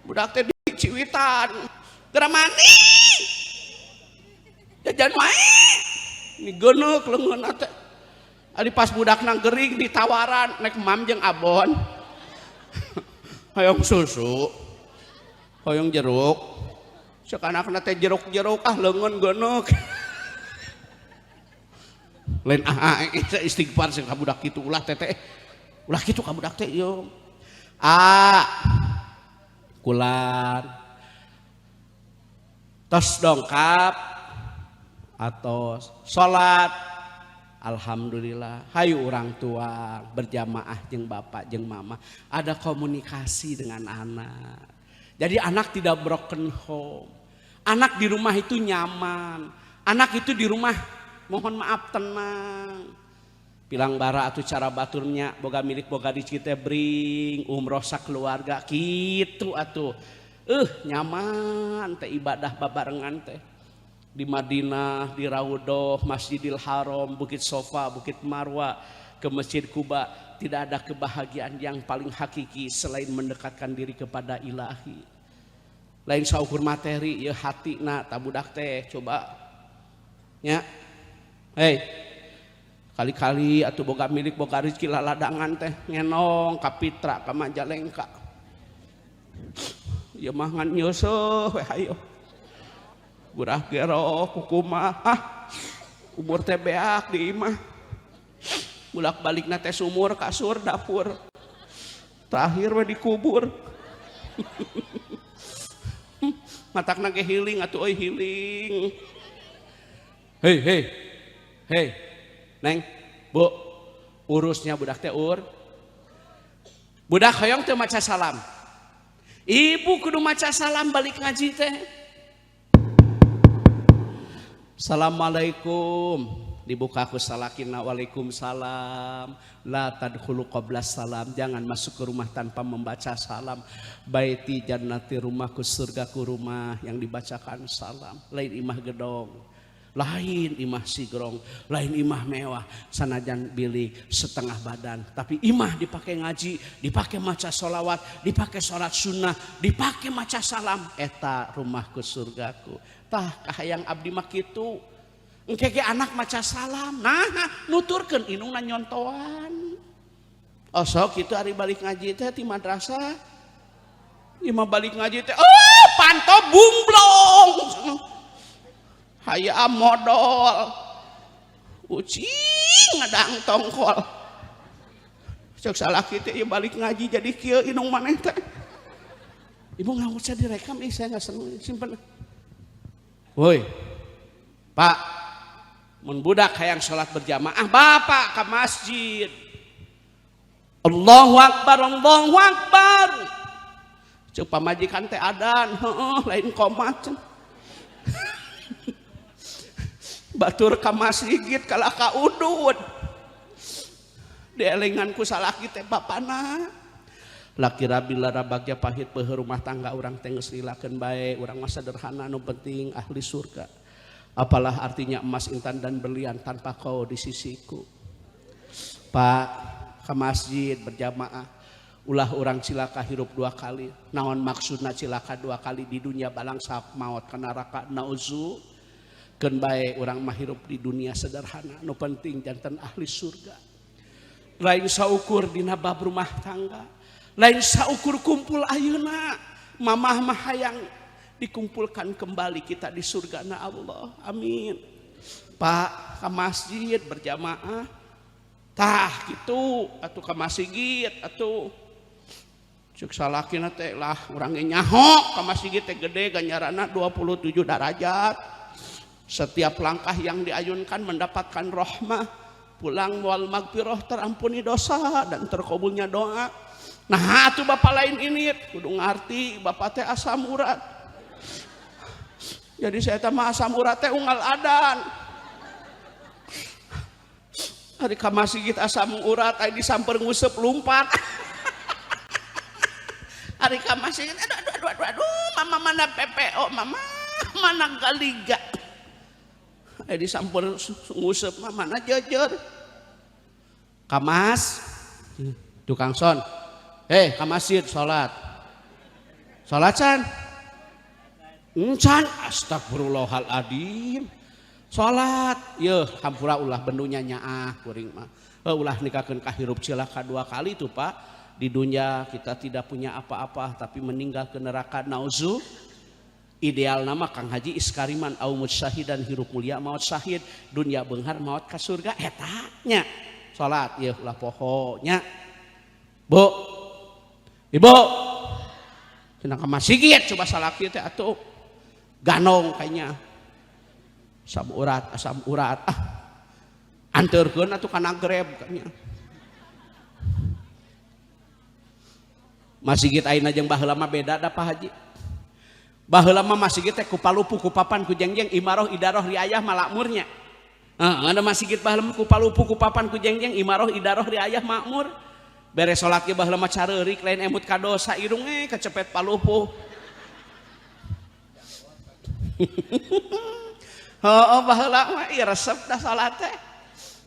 Budak teh diciwitan. Germani. Jajan wae. Ini geneuk leungeunna teh. Adi pas budakna gering ditawaran nek mam jeung abon. Hoyong susu. Hoyong jeruk. Cek anakna teh jeruk-jeruk ah leungeun geneuk. Lain ah istighfar sing ka budak kitu ulah teteh. Ulah kitu ka budak teh ieu. Ah. Kulan. Tos dongkap atau salat. Alhamdulillah, hayu orang tua berjamaah jeung bapak jeung mama, ada komunikasi dengan anak. Jadi anak tidak broken home. Anak di rumah itu nyaman. Anak itu di rumah mohon maaf tenang. Pilang bara atau cara baturnya boga milik boga rezeki teh bring umroh sakeluarga kitu atuh. Nyaman teh ibadah babarengan teh. Di Madinah, di Raudhah, Masjidil Haram, Bukit Sofa, Bukit Marwa, ke Masjid Kuba, tidak ada kebahagiaan yang paling hakiki selain mendekatkan diri kepada Ilahi. Lain saukur materi, ya hati na tabudak teh coba. Ya. Hei. Kali-kali atuh boga milik boga rezeki laladangan teh ngenong ka Pitra ka Majalengka. Ya mah ngan nyeuseuh we hayo. Gurah gero kukumaha ah, umur teh beak di imah. Bulak balikna teh sumur kasur dapur. Terakhir we dikubur. Matakna ge healing atuh euy healing. Hei hei hei neng bu, urusnya budak teh ur. Budak hoyong teu maca salam. Ibu kudu maca salam balik ngaji teh. Assalamualaikum. Dibuka ku salakina, waalaikumsalam. La tadkhulu qabla salam, jangan masuk ke rumah tanpa membaca salam. Baiti jannati, rumahku surgaku, rumah yang dibacakan salam. Lain imah gedong, lain imah sigrong, lain imah mewah, sanajan bilik setengah badan, tapi imah dipakai ngaji, dipakai maca sholawat, dipakai sholat sunnah, dipakai maca salam. Eta rumahku surgaku. Tah kahayang abdi mah kitu. Engke ge anak maca salam, nah nuturkeun indungna nyontoan. Osok kitu ari balik ngaji teh ti madrasah. Imah balik ngaji teh, oh panto bumblong. Hayam modol. Ucing ngadang tongkol. Cek salaki teh ieu balik ngaji jadi kieu indung maneh teh. Ibu nggak usah direkam, ih saya nggak seneng, simpen. Woi, Pak, mun budak hayang sholat berjamaah, bapak ke masjid. Allahu Akbar, Allahu Akbar. Cek pamajikan teh adan, heeh, lain komat. Batur ka masjid kalah ka udud. Dielengan ku salaki teh bapana. Laki rabi lara bagya pahit peuheuh rumah tangga urang teh geus lilakeun bae, urang mah sederhana nu penting ahli surga. Apalah artinya emas intan dan berlian tanpa kau di sisiku. Pak, ke masjid berjamaah. Ulah orang cilaka hirup dua kali. Naon maksudna cilaka dua kali di dunia balangsa maot ka neraka nauzu. Keun bae urang mah hirup di dunia sederhana, nu penting janten ahli surga. Lain saukur dina bab rumah tangga, lain saukur kumpul ayeuna. Mamah mah hayang dikumpulkan kembali kita di surga na Allah. Amin. Pak, ke masjid berjamaah. Tah kitu atuh ka masjid atuh. Cek salakina teh lah urang ge nyaho ka masjid teh gede ganjaranna 27 derajat. Setiap langkah yang diayunkan mendapatkan rahmah, pulang wal magfirah, terampuni dosa dan terkabulnya doa. Nah atuh bapak lain ini kudu ngarti bapak teh asam urat. Jadi saya teh mah asam urat teh unggal adan. Hari ka masjid asam urat aya disamper nguseup lumpat. Hari ka masjid aduh aduh aduh aduh, aduh mama mana PPO mama mana galiga. Aya disamper nguseup mah mana jejer. Kamas tukang son. Ka masjid salat. Salat can? Encan, astagfirullahaladzim. Salat, yeuh hampura ulah bendunya nyaah kuring mah. Ulah nikahkeun ka hirup cilaka dua kali tuh Pak. Di dunia kita tidak punya apa-apa tapi meninggal ke neraka nauzu. Ideal nama Kang Haji iskariman au mujtahidan, hirup mulia maut syahid, dunia beunghar maut ka surga eta nya. Salat yeuh ulah poho nya. Bu. Ibu. Cenah ka masjid coba salaki teh atuh. Ganong kayaknya. Asam urat, asam urat. Ah. Anterkeun atuh kana Grab kayaknya. Masjid ayeuna jeung baheula mah beda da Pak Haji. Baheula mah masjid teh ku palupu, ku papan, ku jengjeng, imaroh, idaroh, riayah, malakmurnya. Heeh, ada masjid baheula mah ku palupu, ku papan, ku jengjeng, imaroh, idaroh, riayah, makmur. Beres salat ge baheula mah careurik lain emut ka dosa irung kecepet palupu. Heeh, baheula mah ieu resep dah salat teh.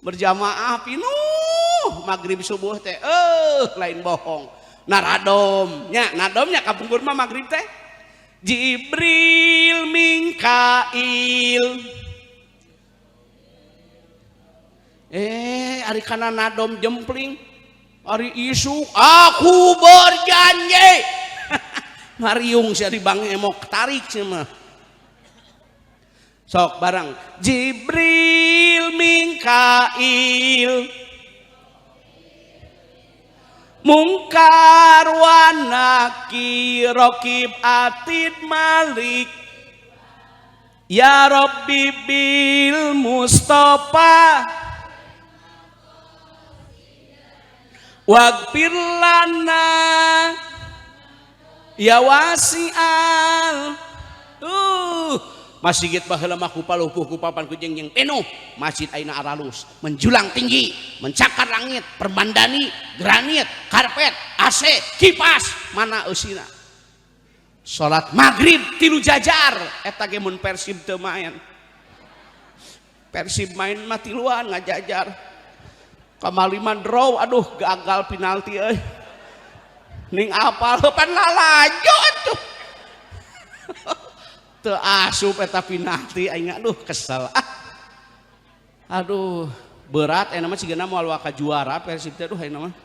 Berjamaah pinuh maghrib subuh teh lain bohong. Naradom nya, nadomnya kapungkur mah maghrib teh. Jibril Mikail. Ari kana nadom jempling. Ari isu aku berjanji. Mariung si ari Bang Emok tarik sih mah. Sok barang Jibril Mikail Mungkar wa nakir raqib atid malik. Ya Rabbi bil Mustafa waghfir lana ya wasi'al. Masjid baheula mah ku palupuh ku papan ku jengjeng penuh. Masjid ayeuna aralus, menjulang tinggi, mencakar langit, permandani, granit, karpet, AC, kipas, mana eusina. Salat maghrib tilu jajar, eta ge mun Persib teu main. Persib main mah tiluan ngajajar. Kamali mah draw, aduh gagal penalti euy. Ning apal pan lalajo atuh. Teu asup eta penalti aing, aduh kesel ah. Aduh, berat ayeuna mah cigana moal waka juara Persib teh, aduh ayeuna mah.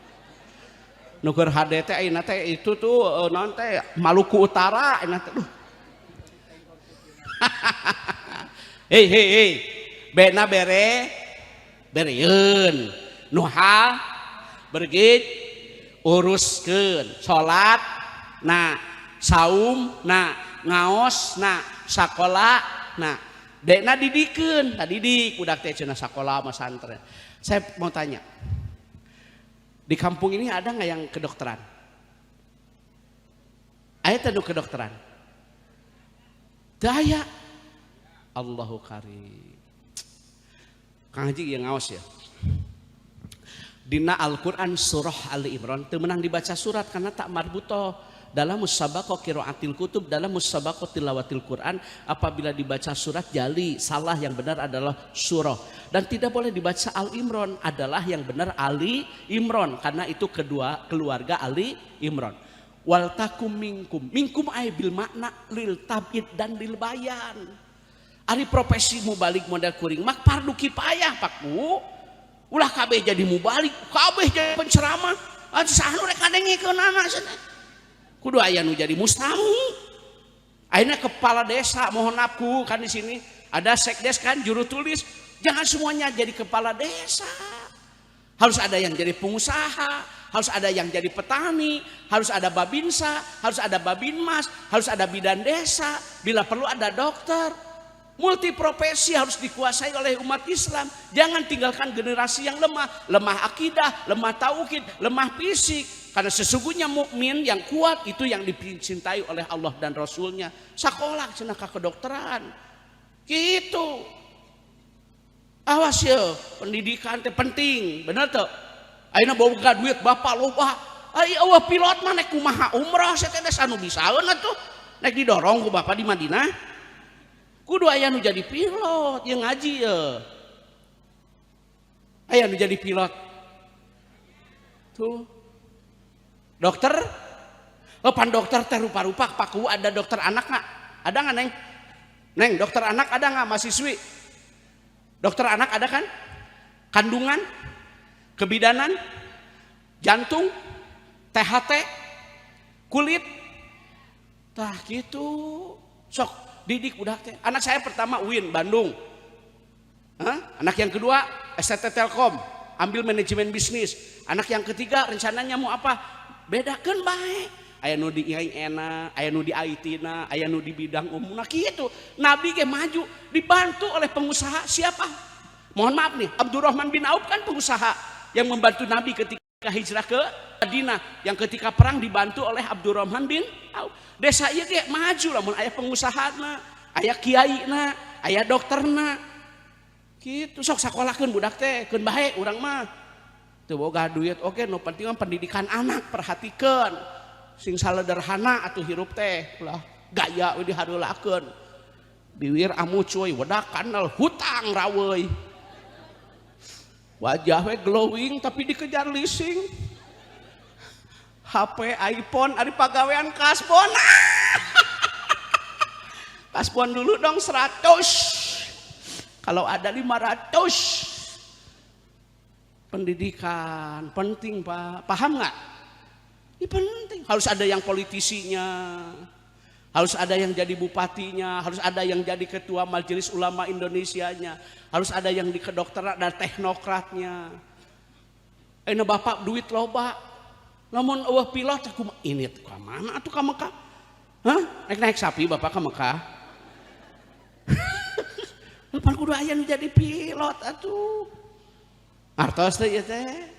Nu keur HD teh ayeuna teh itu tuh naon teh Maluku Utara ayeuna teh, aduh. Hei hei hei, bena bere bereun nu ha bergit uruskeun salat na saum na ngaos na sakola na dekna didikeun tadi didik budak teh cenah sakola sama santren. Saya mau tanya, di kampung ini ada nggak yang kedokteran? Aya teh nu kedokteran? Teu aya. Allahu karim. Kang Haji yang ngaos ya. Dina Al-Quran surah Ali Imran teu meunang dibaca surat karena tak marbutoh. Dalam musabaqah qiraatil kutub, dalam musabaqah tilawatil Quran, apabila dibaca surat jali, salah, yang benar adalah surah. Dan tidak boleh dibaca Al Imran, adalah yang benar Ali Imran karena itu kedua keluarga Ali Imran. Wal takum minkum, minkum ay bil makna lil tab'id dan lil bayan. Ari profesi mubalig model kuring mak fardu kifayah Pak Bu. Ulah kabeh jadi mubalig, kabeh jadi penceramah. Atuh saha nu rek ngadengekeunana cenah. Kudu aya nu jadi mustami. Ayeuna kepala desa mohon aku kan di sini ada sekdes kan juru tulis. Jangan semuanya jadi kepala desa. Harus ada yang jadi pengusaha, harus ada yang jadi petani, harus ada babinsa, harus ada babinmas, harus ada bidan desa, bila perlu ada dokter. Multi profesi harus dikuasai oleh umat Islam. Jangan tinggalkan generasi yang lemah, lemah akidah, lemah tauhid, lemah fisik. Karena sesungguhnya mukmin yang kuat itu yang dicintai oleh Allah dan Rasulnya. Sekolah cenah ka kedokteran. Gitu. Awas ya, pendidikan teh penting, bener tuh. Ayeuna boga duit bapak loba. Ai eueuh pilot mah nek kumaha umroh sia teh anu bisaeun atuh. Nek didorong ku bapak di Madinah. Kudu aya nu jadi pilot, yang ngaji ya. Aya nu jadi pilot. Tuh. Dokter? Oh, pan dokter teh rupa-rupa, Pak Kuwu ada dokter anak nggak? Ada nggak, Neng? Neng, dokter anak ada nggak mahasiswi? Dokter anak ada kan? Kandungan? Kebidanan? Jantung? THT? Kulit? Tah gitu. Sok didik budak teh. Anak saya pertama UIN Bandung. Hah? Anak yang kedua STT Telkom, ambil manajemen bisnis. Anak yang ketiga rencananya mau apa? Bedakeun bae. Aya nu di enak, aya nu di IT na, aya nu di bidang umum. Nah kitu. Nabi ge maju dibantu oleh pengusaha siapa? Mohon maaf nih, Abdurrahman bin Auf kan pengusaha yang membantu Nabi ketika hijrah ke Madinah, yang ketika perang dibantu oleh Abdurrahman bin Auf. Desa ieu ge maju lamun aya pengusahana, aya kiai na, aya dokterna. Gitu sok sakolahkeun budak teh, keun bae urang mah. Teu boga duit oke, nu penting mah pendidikan anak perhatikeun. Sing salederhana atuh hirup teh, lah gaya we dihareulakeun. Biwir amucuy, wedak kanal hutang raweuy. Wajah we glowing tapi dikejar leasing. HP iPhone ari pagawean kasbon. Kasbon dulu dong 100. Kalau ada 500. Pendidikan penting, Pak. Paham nggak? Ini penting. Harus ada yang politisinya. Harus ada yang jadi bupatinya, harus ada yang jadi ketua Majelis Ulama Indonesianya, harus ada yang di kedokteran dan teknokratnya. Ini bapak duit loba, namun eueuh pilot aku ini ke mana atuh ka Mekah? Hah? Naik naik sapi bapak ke Mekah? Pan kudu aya nu jadi pilot atuh. Artos teh ieu teh.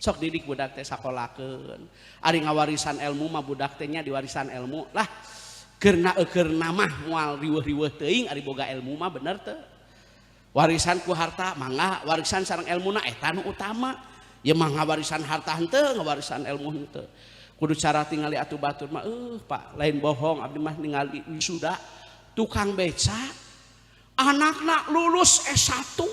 Sok didik budak teh sakolakeun. Ari ngawarisan ilmu mah budak teh nya diwarisan ilmu lah. Keurna eukeurna mah moal riweuh-riweuh teuing ari boga ilmu mah bener teu. Warisan ku harta mangga, warisan sareng ilmuna eta nu utama. Ya mah ngawarisan harta henteu, ngawarisan ilmu henteu. Kudu cara tingali atuh batur mah Pak, lain bohong abdi mah ningali wisuda tukang beca anakna lulus S1.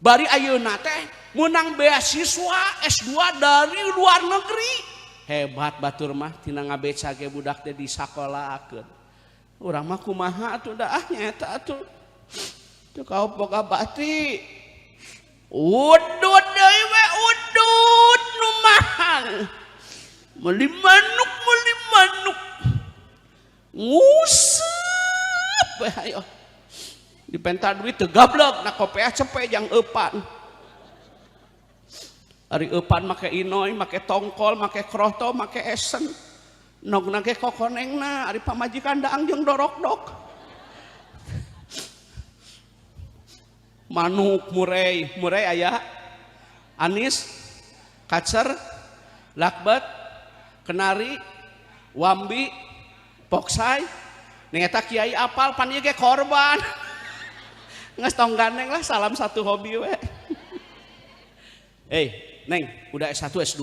Bari ayeuna teh menang beasiswa S2 dari luar negeri. Hebat batur mah tina ngabeca ge budak teh disakolakeun. Urang mah kumaha atuh da ah nyaeta atuh. Teu kaop boga bati. Udud deui we udud nu mahal. Meuli manuk meuli manuk. Nguseup we hayo. Dipenta duit teu gablek na kopeah cepe jang eupan. Ari eupan make inoy, make tongkol, make kroto, make esen. Nogna ge kokonengna, ari pamajikan daang jeung dorokdok. Manuk murei, murei aya. Anis, kacer, lakbet, kenari, wambi, poksai. Ning eta kiai apal pan ieu ge korban. Geus tong gandeng lah, salam satu hobi we. Neng, udah S1, S2.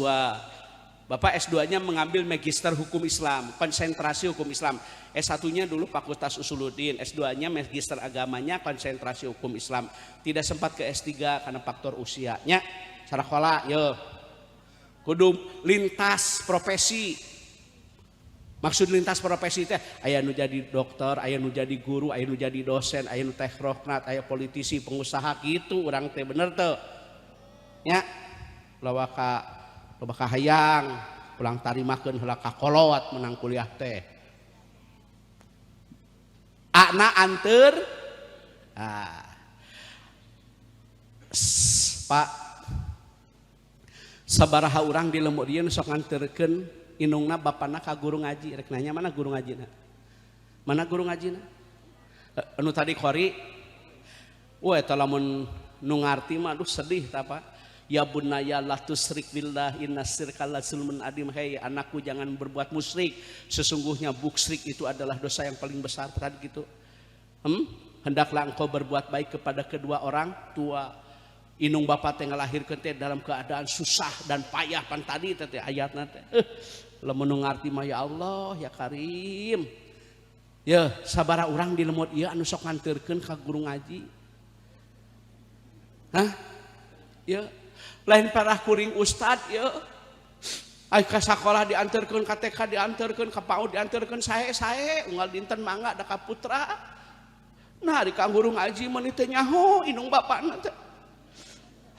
Bapak S2-nya mengambil magister hukum Islam, konsentrasi hukum Islam. S1-nya dulu Fakultas Usuluddin, S2-nya magister agamanya konsentrasi hukum Islam. Tidak sempat ke S3 karena faktor usianya. Sarakola, yo. Kudu lintas profesi. Maksud lintas profesi teh aya nu jadi dokter, aya nu jadi guru, aya nu jadi dosen, aya nu teknokrat, aya politisi, pengusaha gitu urang teh bener teu. Nya loba ka hayang pulang tarimakeun heula ka kolot menang kuliah teh. Akna anteur ah. Pak sabaraha urang di lembur ieu sok nganterkeun inungna bapana ka guru ngaji, rek nanya mana guru ngajina? Mana guru ngajina? Anu tadi qori, wah eta lamun nu ngarti mah aduh sedih ta Pak. Ya bunaya la tusrik billah inna syirka la zulmun adim. Hei anakku jangan berbuat musyrik, sesungguhnya musyrik itu adalah dosa yang paling besar tadi gitu. Hendaklah engkau berbuat baik kepada kedua orang tua. Inung bapak teh ngalahirkeun teh dalam keadaan susah dan payah pan tadi teh ayatna teh. Lamun nu ngarti mah ya Allah ya Karim. Ya sabara urang di lemot ieu anu sok nganterkeun ka guru ngaji. Hah? Ya lain parah kuring ustad ya. Ai ka sakolah dianterkeun ka TK dianterkeun ka PAUD dianterkeun sae-sae unggal dinten mangga da ka putra. Nah di ka guru ngaji meuni teu nyaho inung bapana teh.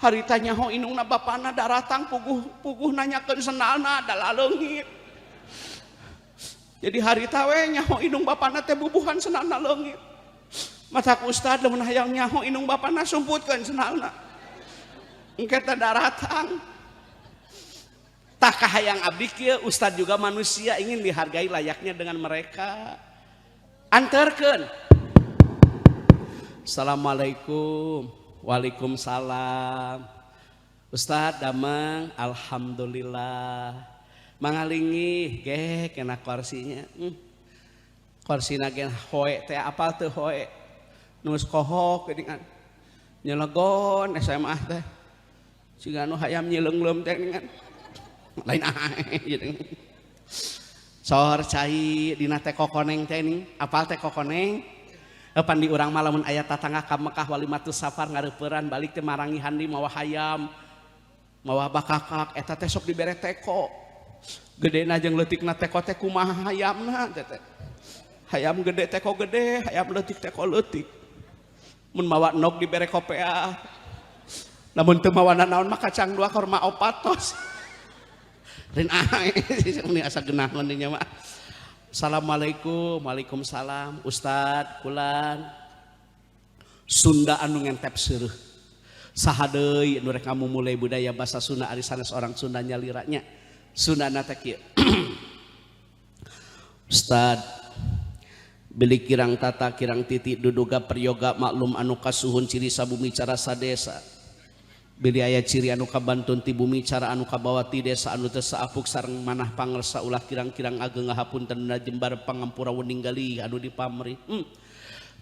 Harita nyaho inungna bapana daratang puguh-puguh nanyakeun sendalna da laleungit. Jadi harita we nyaho inung bapana teh bubuhan sendalna leungit. Matak ustad lamun hayang nyaho inung bapana sumputkeun sendalna. Engke teh daratang. Tah kahayang abdi kieu ustad juga manusia ingin dihargai layaknya dengan mereka. Anterkeun. Assalamualaikum. Waalaikumsalam. Ustad damang alhamdulillah. Mangalingi ge kena kursinya. Kursina ge hoe teh apal teu hoe. Nu geus kohok geuningan. Nyelegon SMA teh. Siga nu hayam nyileungleum teh geuningan. Lain ae gitu. Sor cai dina teh kokoneng teh ning, apal teh kokoneng? Pan di urang mah lamun aya tatangga ka Mekah walimatus safar ngareuperan balik teh marangihan di mawa hayam, mawa bakakak eta teh sok dibere teko. Gedena jeung leutikna teko teh kumaha hayamna teh teh. Hayam gede teko gede, hayam leutik teko leutik. Mun mawa nog dibere kopeah. Lamun teu mawa nanaon mah kacang dua korma opat tos. Rin ae ini asa geunahun dinya mah. Assalamualaikum, waalaikumsalam. Ustad kulan Sunda anu ngentep seureuh. Saha deui nu rek ngamumule budaya bahasa Sunda ari sanes orang Sunda nyaliranya. Sundana teh kieu. Ustad, Bilih kirang tata kirang titi duduga peryoga maklum anu kasuhun ciri sabumi cara sadesa. Bilih aya ciri anu kabantun ti bumi cara anu kabawa ti desa anu teu saapuk sareng manah pangersa ulah kirang-kirang ageng ngahapunten jembar pangampura wening galih anu dipamrih.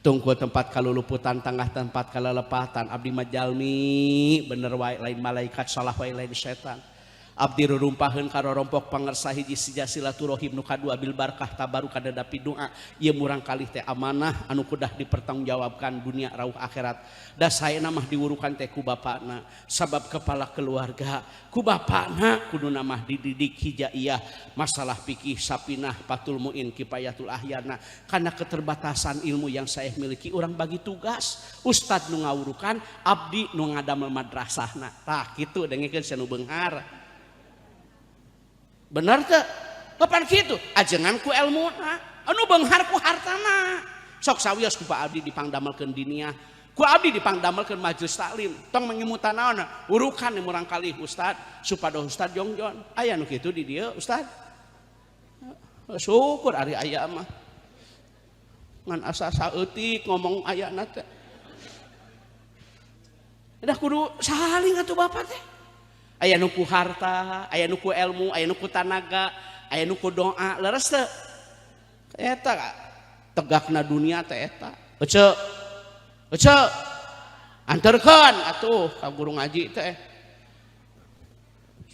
Tungku tempat kaluluputan tangah tempat kalelepatan abdi mah jalmi bener wae lain malaikat salah wae lain setan. Abdi rurumpaheun karorompok pangersa hiji sija silaturahim nu kadua bil barkah tabaru kadadapi doa ieu murang kalih teh amanah anu kudah dipertanggungjawabkan dunia rauh akhirat. Da saena mah diwurukan teh ku bapakna sabab kepala keluarga ku bapakna kuduna mah dididik hijaiyah masalah fikih sapinah fathul muin kifayatul ahyana karena keterbatasan ilmu yang saya miliki urang bagi tugas ustad nu ngawurukan abdi nu ngadamel madrasahna. Tah kitu dengekeun sia nu beunghar. Bener teu? Kapan kitu? Ajengan ku elmuna, anu beunghar ku hartana. Sok sawios ku Pak Abdi dipangdamelkeun diniah, ku abdi dipangdamelkeun majelis taklim. Tong mengemutan naon, urukan murang kalih ustad, supados ustad jongjon. Aya nu kitu di dieu ustad. Syukur ari aya mah. Ngan asa saeutik ngomong ayana teh. Dah kudu saling atuh bapak teh. Aya nu ku harta, aya nu ku ilmu, aya nu ku tanaga, aya nu ku doa, leres teu? Eta tegakna dunia teh eta. Ece. Ece. Anterkeun atuh ka guru ngaji teh.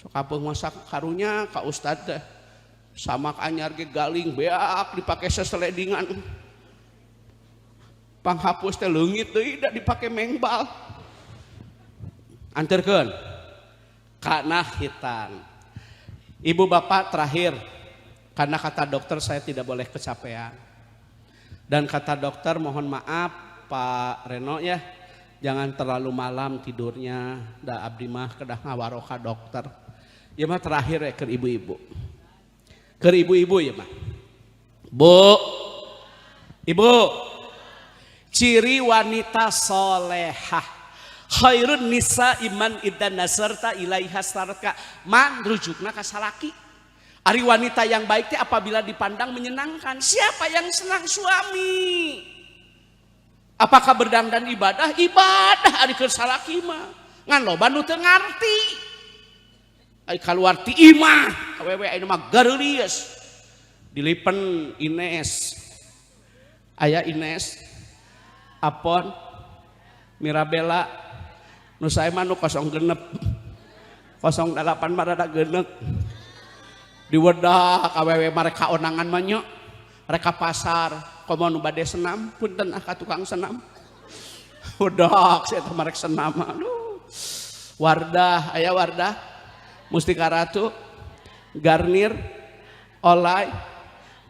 Sok kapeung masak karunya ka ustad teh. Samak anyar ge galing beak dipake seseledingan. Panghapus teh leungit deui da dipake mengbal. Anterkeun. Karena hitan. Ibu bapak terakhir, karena kata dokter saya tidak boleh kecapean. Dan kata dokter mohon maaf Pak Reno ya, jangan terlalu malam tidurnya. Da abdi mah kedah ngawaroka dokter. Ya mah terakhir ya ke ibu-ibu. Ke ibu-ibu ya mah. Bu, ibu, ciri wanita solehah. Khairun nisa iman idza nazarta ilaiha sarka. Man rujukna ka salaki. Ari wanita yang baik teh apabila dipandang menyenangkan. Siapa yang senang? Suami. Apakah berdandan ibadah? Ibadah ari keur salaki mah. Ngan loba nu teu ngarti. Ari kaluar ti imah, awewe ayeuna mah gareulius. Dilipen Ines. Aya Ines. Apon Mirabella. Nu saya mah nu 06 08 mah rada genek. Diwedak awewe mah rek kaonangan mah nya. Rek ka pasar, komo nu bade senam, punten ah ka tukang senam. Wedak si eta mah rek senam. Aduh. Wardah, aya Wardah. Mustika Ratu, Garnier, Olay,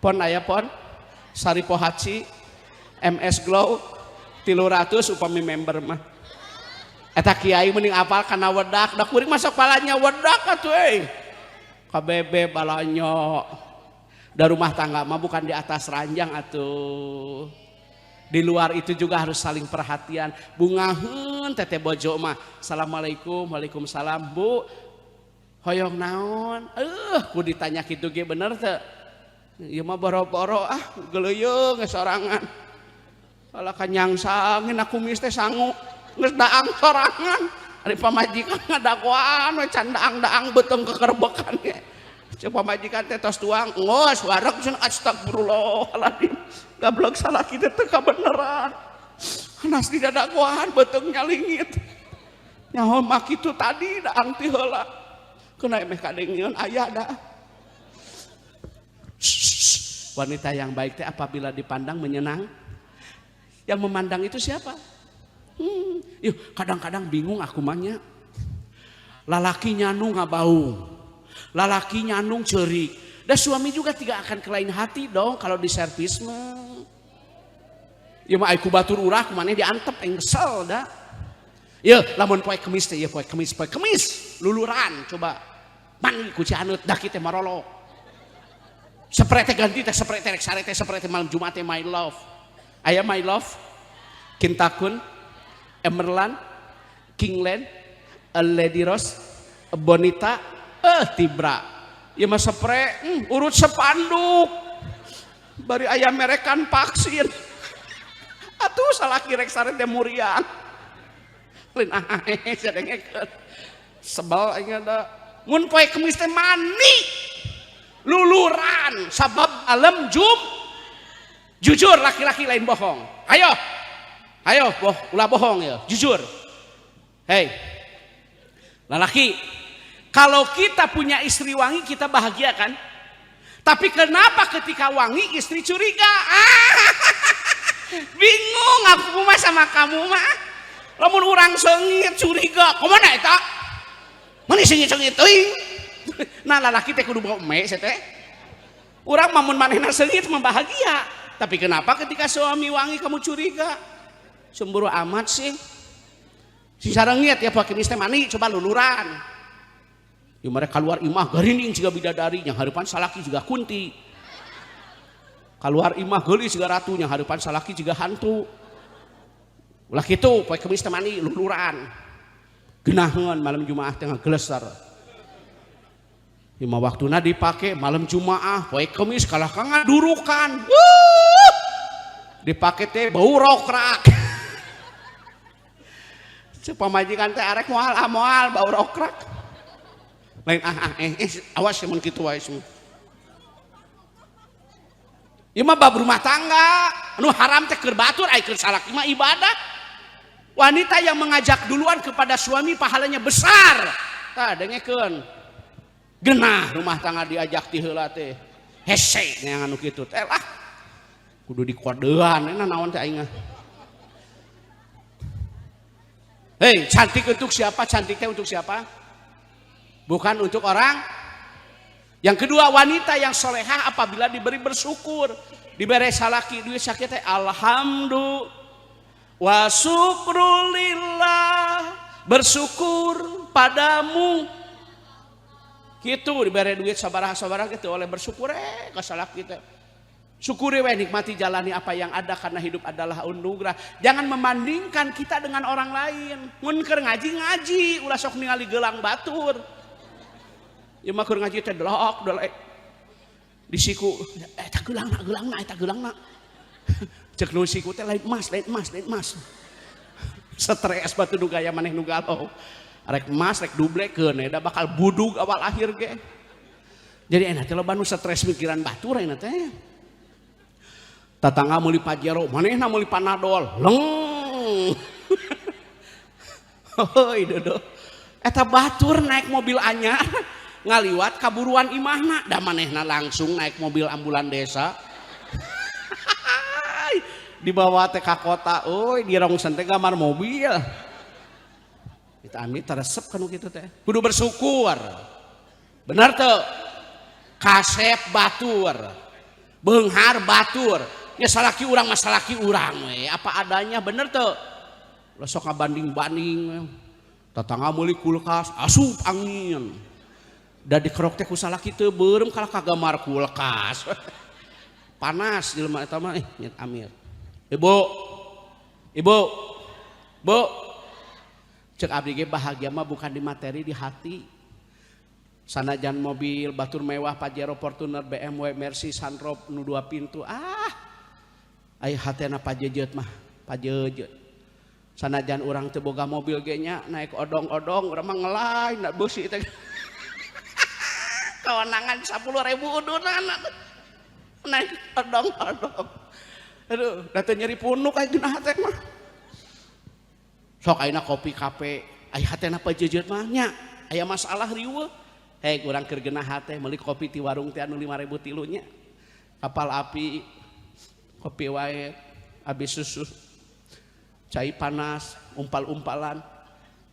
Pon aya Pon, Sari Pohaci, MS Glow, 300 upami member mah. Eta kiai mending apal kana wedak, da kuring masuk palanya wedak atuh euy. KBB balanyo. Da rumah tangga mah bukan di atas ranjang atuh. Di luar itu juga harus saling perhatian. Bungaheun teteh bojo mah. Assalamualaikum, waalaikumsalam Bu. Hoyong naon? Ku ditanya kitu ge bener teu? Ieu mah boro-boro ah geuleuyeung sorangan. Kalah kanyangsangin aku kumis teh sangu. Geus daang sorangan. Ari pamajikan ngadagoan we can daang-daang beuteung kekerbekan ge. Ceuk pamajikan teh tos tuang, geus wareg cenah astagfirullahaladzim. Gablek salaki teh teu kabeneran. Hanas didadagoan beuteung nyalingit. Nyaho mah kitu tadi daang ti heula. Kena emeh kadengeun aya da. Wanita yang baik teh apabila dipandang menyenang. Yang memandang itu siapa? Yuh, kadang-kadang bingung aku mahnya. Lalaki nyandung ngabaung, lalaki nyandung cerik. Dan suami juga tidak akan kelain hati dong kalau di servis mah. Ya mah ku batur urah kumaneh diantep aing kesel da. Ya lamun poe kemis teh ya poe kemis luluran coba mandi ku Cianut dah kita marolok. Sepre teh ganti teh sepre teh rek sare teh sepre teh malam Jumat teh my love. Aya my love, Kintakun, Emerlan, Kingland, Lady Rose, Bonita, Tibra. Ya mah sepre, urut sepanduk. Bari aya merekan vaksin. Atuh salaki rek sare teh muriang. Lain ah eh sadengekeun. Sebel aing da. Mun poe Kemis teh mani. Luluran sabab alam jum. Jujur laki-laki lain bohong. Ayo. Ayo, boh, ulah bohong ya. Jujur. Hei. Lelaki, kalau kita punya istri wangi kita bahagia kan? Tapi kenapa ketika wangi istri curiga? Ah, bingung aku mah sama kamu mah. Lamun urang seungit curiga, kumaha eta? Mani seungit-seungit teuing. Nah, lalaki teh kudu bawa eme teh. Urang mah mun manehna seungit mah bahagia. Tapi kenapa ketika suami wangi kamu curiga? Cemburu amat sih. Si sarengit ya pakai teh mani coba luluran. Ya mereka keluar imah garining jiga bidadari, yang harapan salaki juga kunti. Keluar imah geulis jiga ratu, yang harapan salaki juga hantu. Ulah kitu poe Kemis teh mani luluran. Genaheun malam Jumaah teh ngageleser. Lima waktuna dipake malam Jumaah, poe Kemis kalah ka ngadurukan. Wuh! Dipake teh bau rokrak. Cek pamajikan teh arek moal ah moal bau rokrak. Lain ah ah eh, eh awas mun kitu wae semua. Ieu mah bab rumah tangga, anu haram teh keur batur ai keur salaki mah ibadah. Wanita yang mengajak duluan kepada suami pahalanya besar. Tah dengekeun. Genah rumah tangga diajak ti heula teh. Hese neangan nu kitu teh lah. Kudu dikodean enak naon teh aing mah. Hei, cantik untuk siapa? Cantik teh untuk siapa? Bukan untuk orang. Yang kedua, wanita yang solehah apabila diberi bersyukur. Diberi salaki duit sakit teh alhamdulillah wa syukrulillah, bersyukur padamu. Gitu diberi duit sabaraha-sabaraha gitu oleh bersyukur ka salaki teh. Syukuri we, nikmati jalani apa yang ada karena hidup adalah anugerah. Jangan membandingkan kita dengan orang lain. Mun keur ngaji ngaji, ulah sok ningali gelang batur. Ieu mah keur ngaji teh delok delek. Di siku eta geulangna geulangna eta geulangna. Cek nu siku teh lain emas, lain emas, lain emas. Stres batu nu gaya maneh nu galau. Rek emas rek dublekeun da bakal budug awal akhir ge. Jadi enak teh loba nu stres mikiran batur enak teh. Tatangga meuli Pajero, manehna meuli Panadol. Leng. Heuy dodo. Eta batur naik mobil anyar ngaliwat kaburuan imahna, da manehna langsung naik mobil ambulan desa. Dibawa teh ka kota, euy di rongsen teh gambar mobil. Kita amit teresep kanu kitu teh. Kudu bersyukur. Bener teu? Kasep batur. Beunghar batur. Ya salaki urang mah salaki urang we, apa adanya bener teu? Lah sok ngabanding-banding. Tetangga meuli kulkas, asup angin. Da dikerok teh ku salaki teu beureum kalah ka gambar kulkas. Panas jelema eta mah nyet amir. Ibu. Ibu. Bu. Cek abdi ge bahagia mah bukan di materi, di hati. Sanajan mobil batur mewah Pajero Fortuner BMW Mercy Sunroof nu 2 pintu ah. Ai hatena pajejeut mah, pajejeut. Sanajan urang teu boga mobil ge nya naik odong-odong urang mah ngelay na beusi teh. Kewenangan 10.000 udunan naik odong-odong. Aduh, da teu nyeri punuk aya geunah teh mah. Sok ayeuna kopi kafe, ai hatena pajejeut mah nya, aya masalah riweuh. Hei, urang keur geunah hate meuli kopi ti warung teh anu 5.000 tilu nya. Kapal api kopi wae habis susu cai panas umpal-umpalan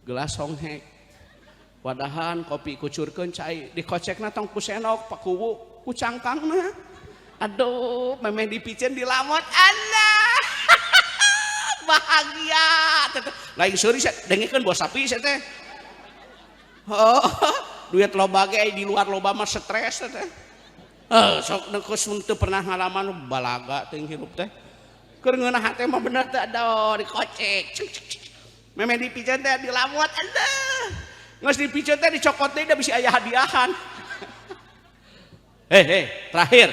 gelas songhek wadahan kopi kucurkeun cai dikocekna tong ku senok pakuwu ku cangkangna aduh memeh dipicen dilamot Allah bahagia lain seuri dengekeun bos sapi teh oh duit loba ge di luar loba mah stres teh. Sok nekus mun teu pernah ngalaman balaga teuing hirup teh. Keur ngeunah hate mah bener teh aduh dikocek. Memeh dipicen teh dilamot aduh. Geus dipicen teh dicokot deui da bisi aya hadiahan. Hei, terakhir.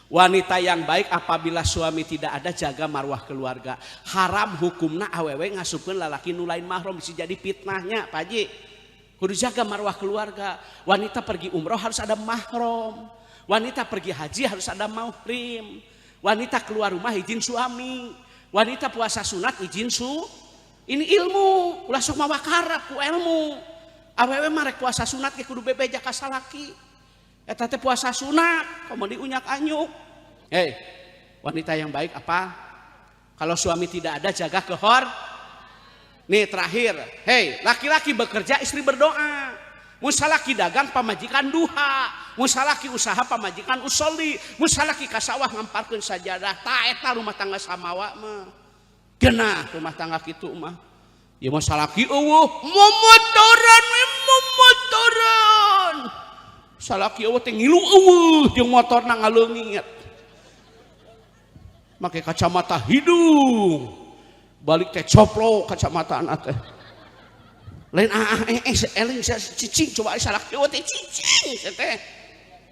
Wanita yang baik apabila suami tidak ada jaga marwah keluarga. Haram hukumna awewe ngasupkeun lalaki nu lain mahram bisa jadi fitnahnya, Pak Haji. Kudu jaga marwah keluarga. Wanita pergi umroh harus ada mahram. Wanita pergi haji harus ada mahrim. Wanita keluar rumah izin suami. Wanita puasa sunat izin su. Ini ilmu, ulah sok mawa karep ku ilmu. Awewe mah rek puasa sunat ge kudu bebeja ka salaki. Eta teh puasa sunat, komo diunyak anyuk. Hei, wanita yang baik apa? Kalau suami tidak ada jaga kehor. Nih terakhir, hei, laki-laki bekerja istri berdoa. Mun salaki dagang pamajikan duha, mun salaki usaha pamajikan usolli, mun salaki ka sawah ngamparkeun sajadah. Ta eta rumah tangga samawa mah. Genah rumah tangga kitu mah. Ya mun salaki eueuh, momotoran momotoran. Salaki eueuh teh ngilu eueuh jeung motorna ngaleungit. Make kacamata hidung. Balik teh coplok kacamataan teh. Lain ah eling cicing coba salaki eueuh teh cicing teh.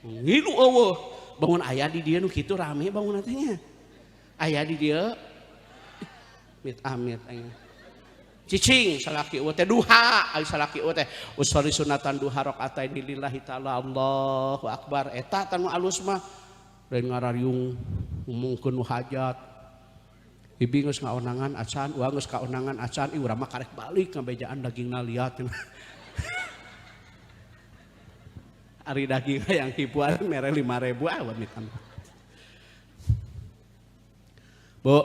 Ngilu eueuh. Bangun aya di dieu nu kitu rame bangun teh nya. Aya di dieu. Amit amit aing. Cicing salaki eueuh teh duha, ari salaki eueuh teh usolli sunatan duha rakaataini lillahi taala Allahu akbar. Eta tah nu alus mah lain ngarariung ngomongkeun nu hajat. Bibi geus ngaonangan acan, uang geus kaonangan acan, ih urang mah karek balik ngabejaan dagingna liat. Ari daging hayang hibuan mere 5.000 ah wamitan. Bu,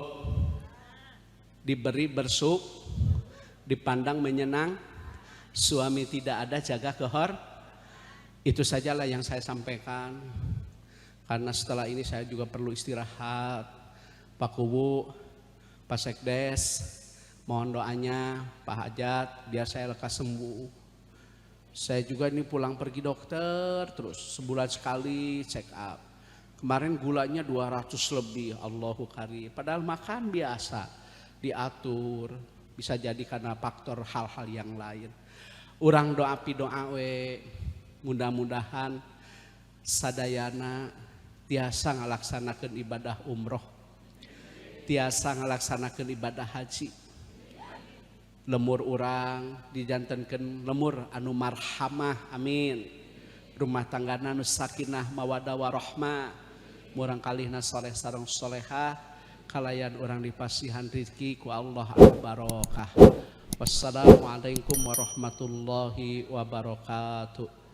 diberi bersuk, dipandang menyenang, suami tidak ada jaga kehor. Itu sajalah yang saya sampaikan. Karena setelah ini saya juga perlu istirahat. Pak Kuwu, Pak Sekdes, mohon doanya Pak Hajat biar saya lekas sembuh. Saya juga ini pulang pergi dokter terus sebulan sekali check up. Kemarin gulanya 200 lebih, Allahu karim. Padahal makan biasa, diatur. Bisa jadi karena faktor hal-hal yang lain. Urang doa pi doa we, mudah-mudahan sadayana tiasa ngalaksanakeun ibadah umroh, tiasa ngalaksanakeun ibadah haji. Lemur urang dijantenkeun lemur anu marhamah, amin. Rumah tanggana nu sakinah mawadah warahmah, murang kalihna soleh sareng solehah, kalayan urang dipasihan rizki ku Allah anu barokah. Wassalamualaikum warahmatullahi wabarakatuh.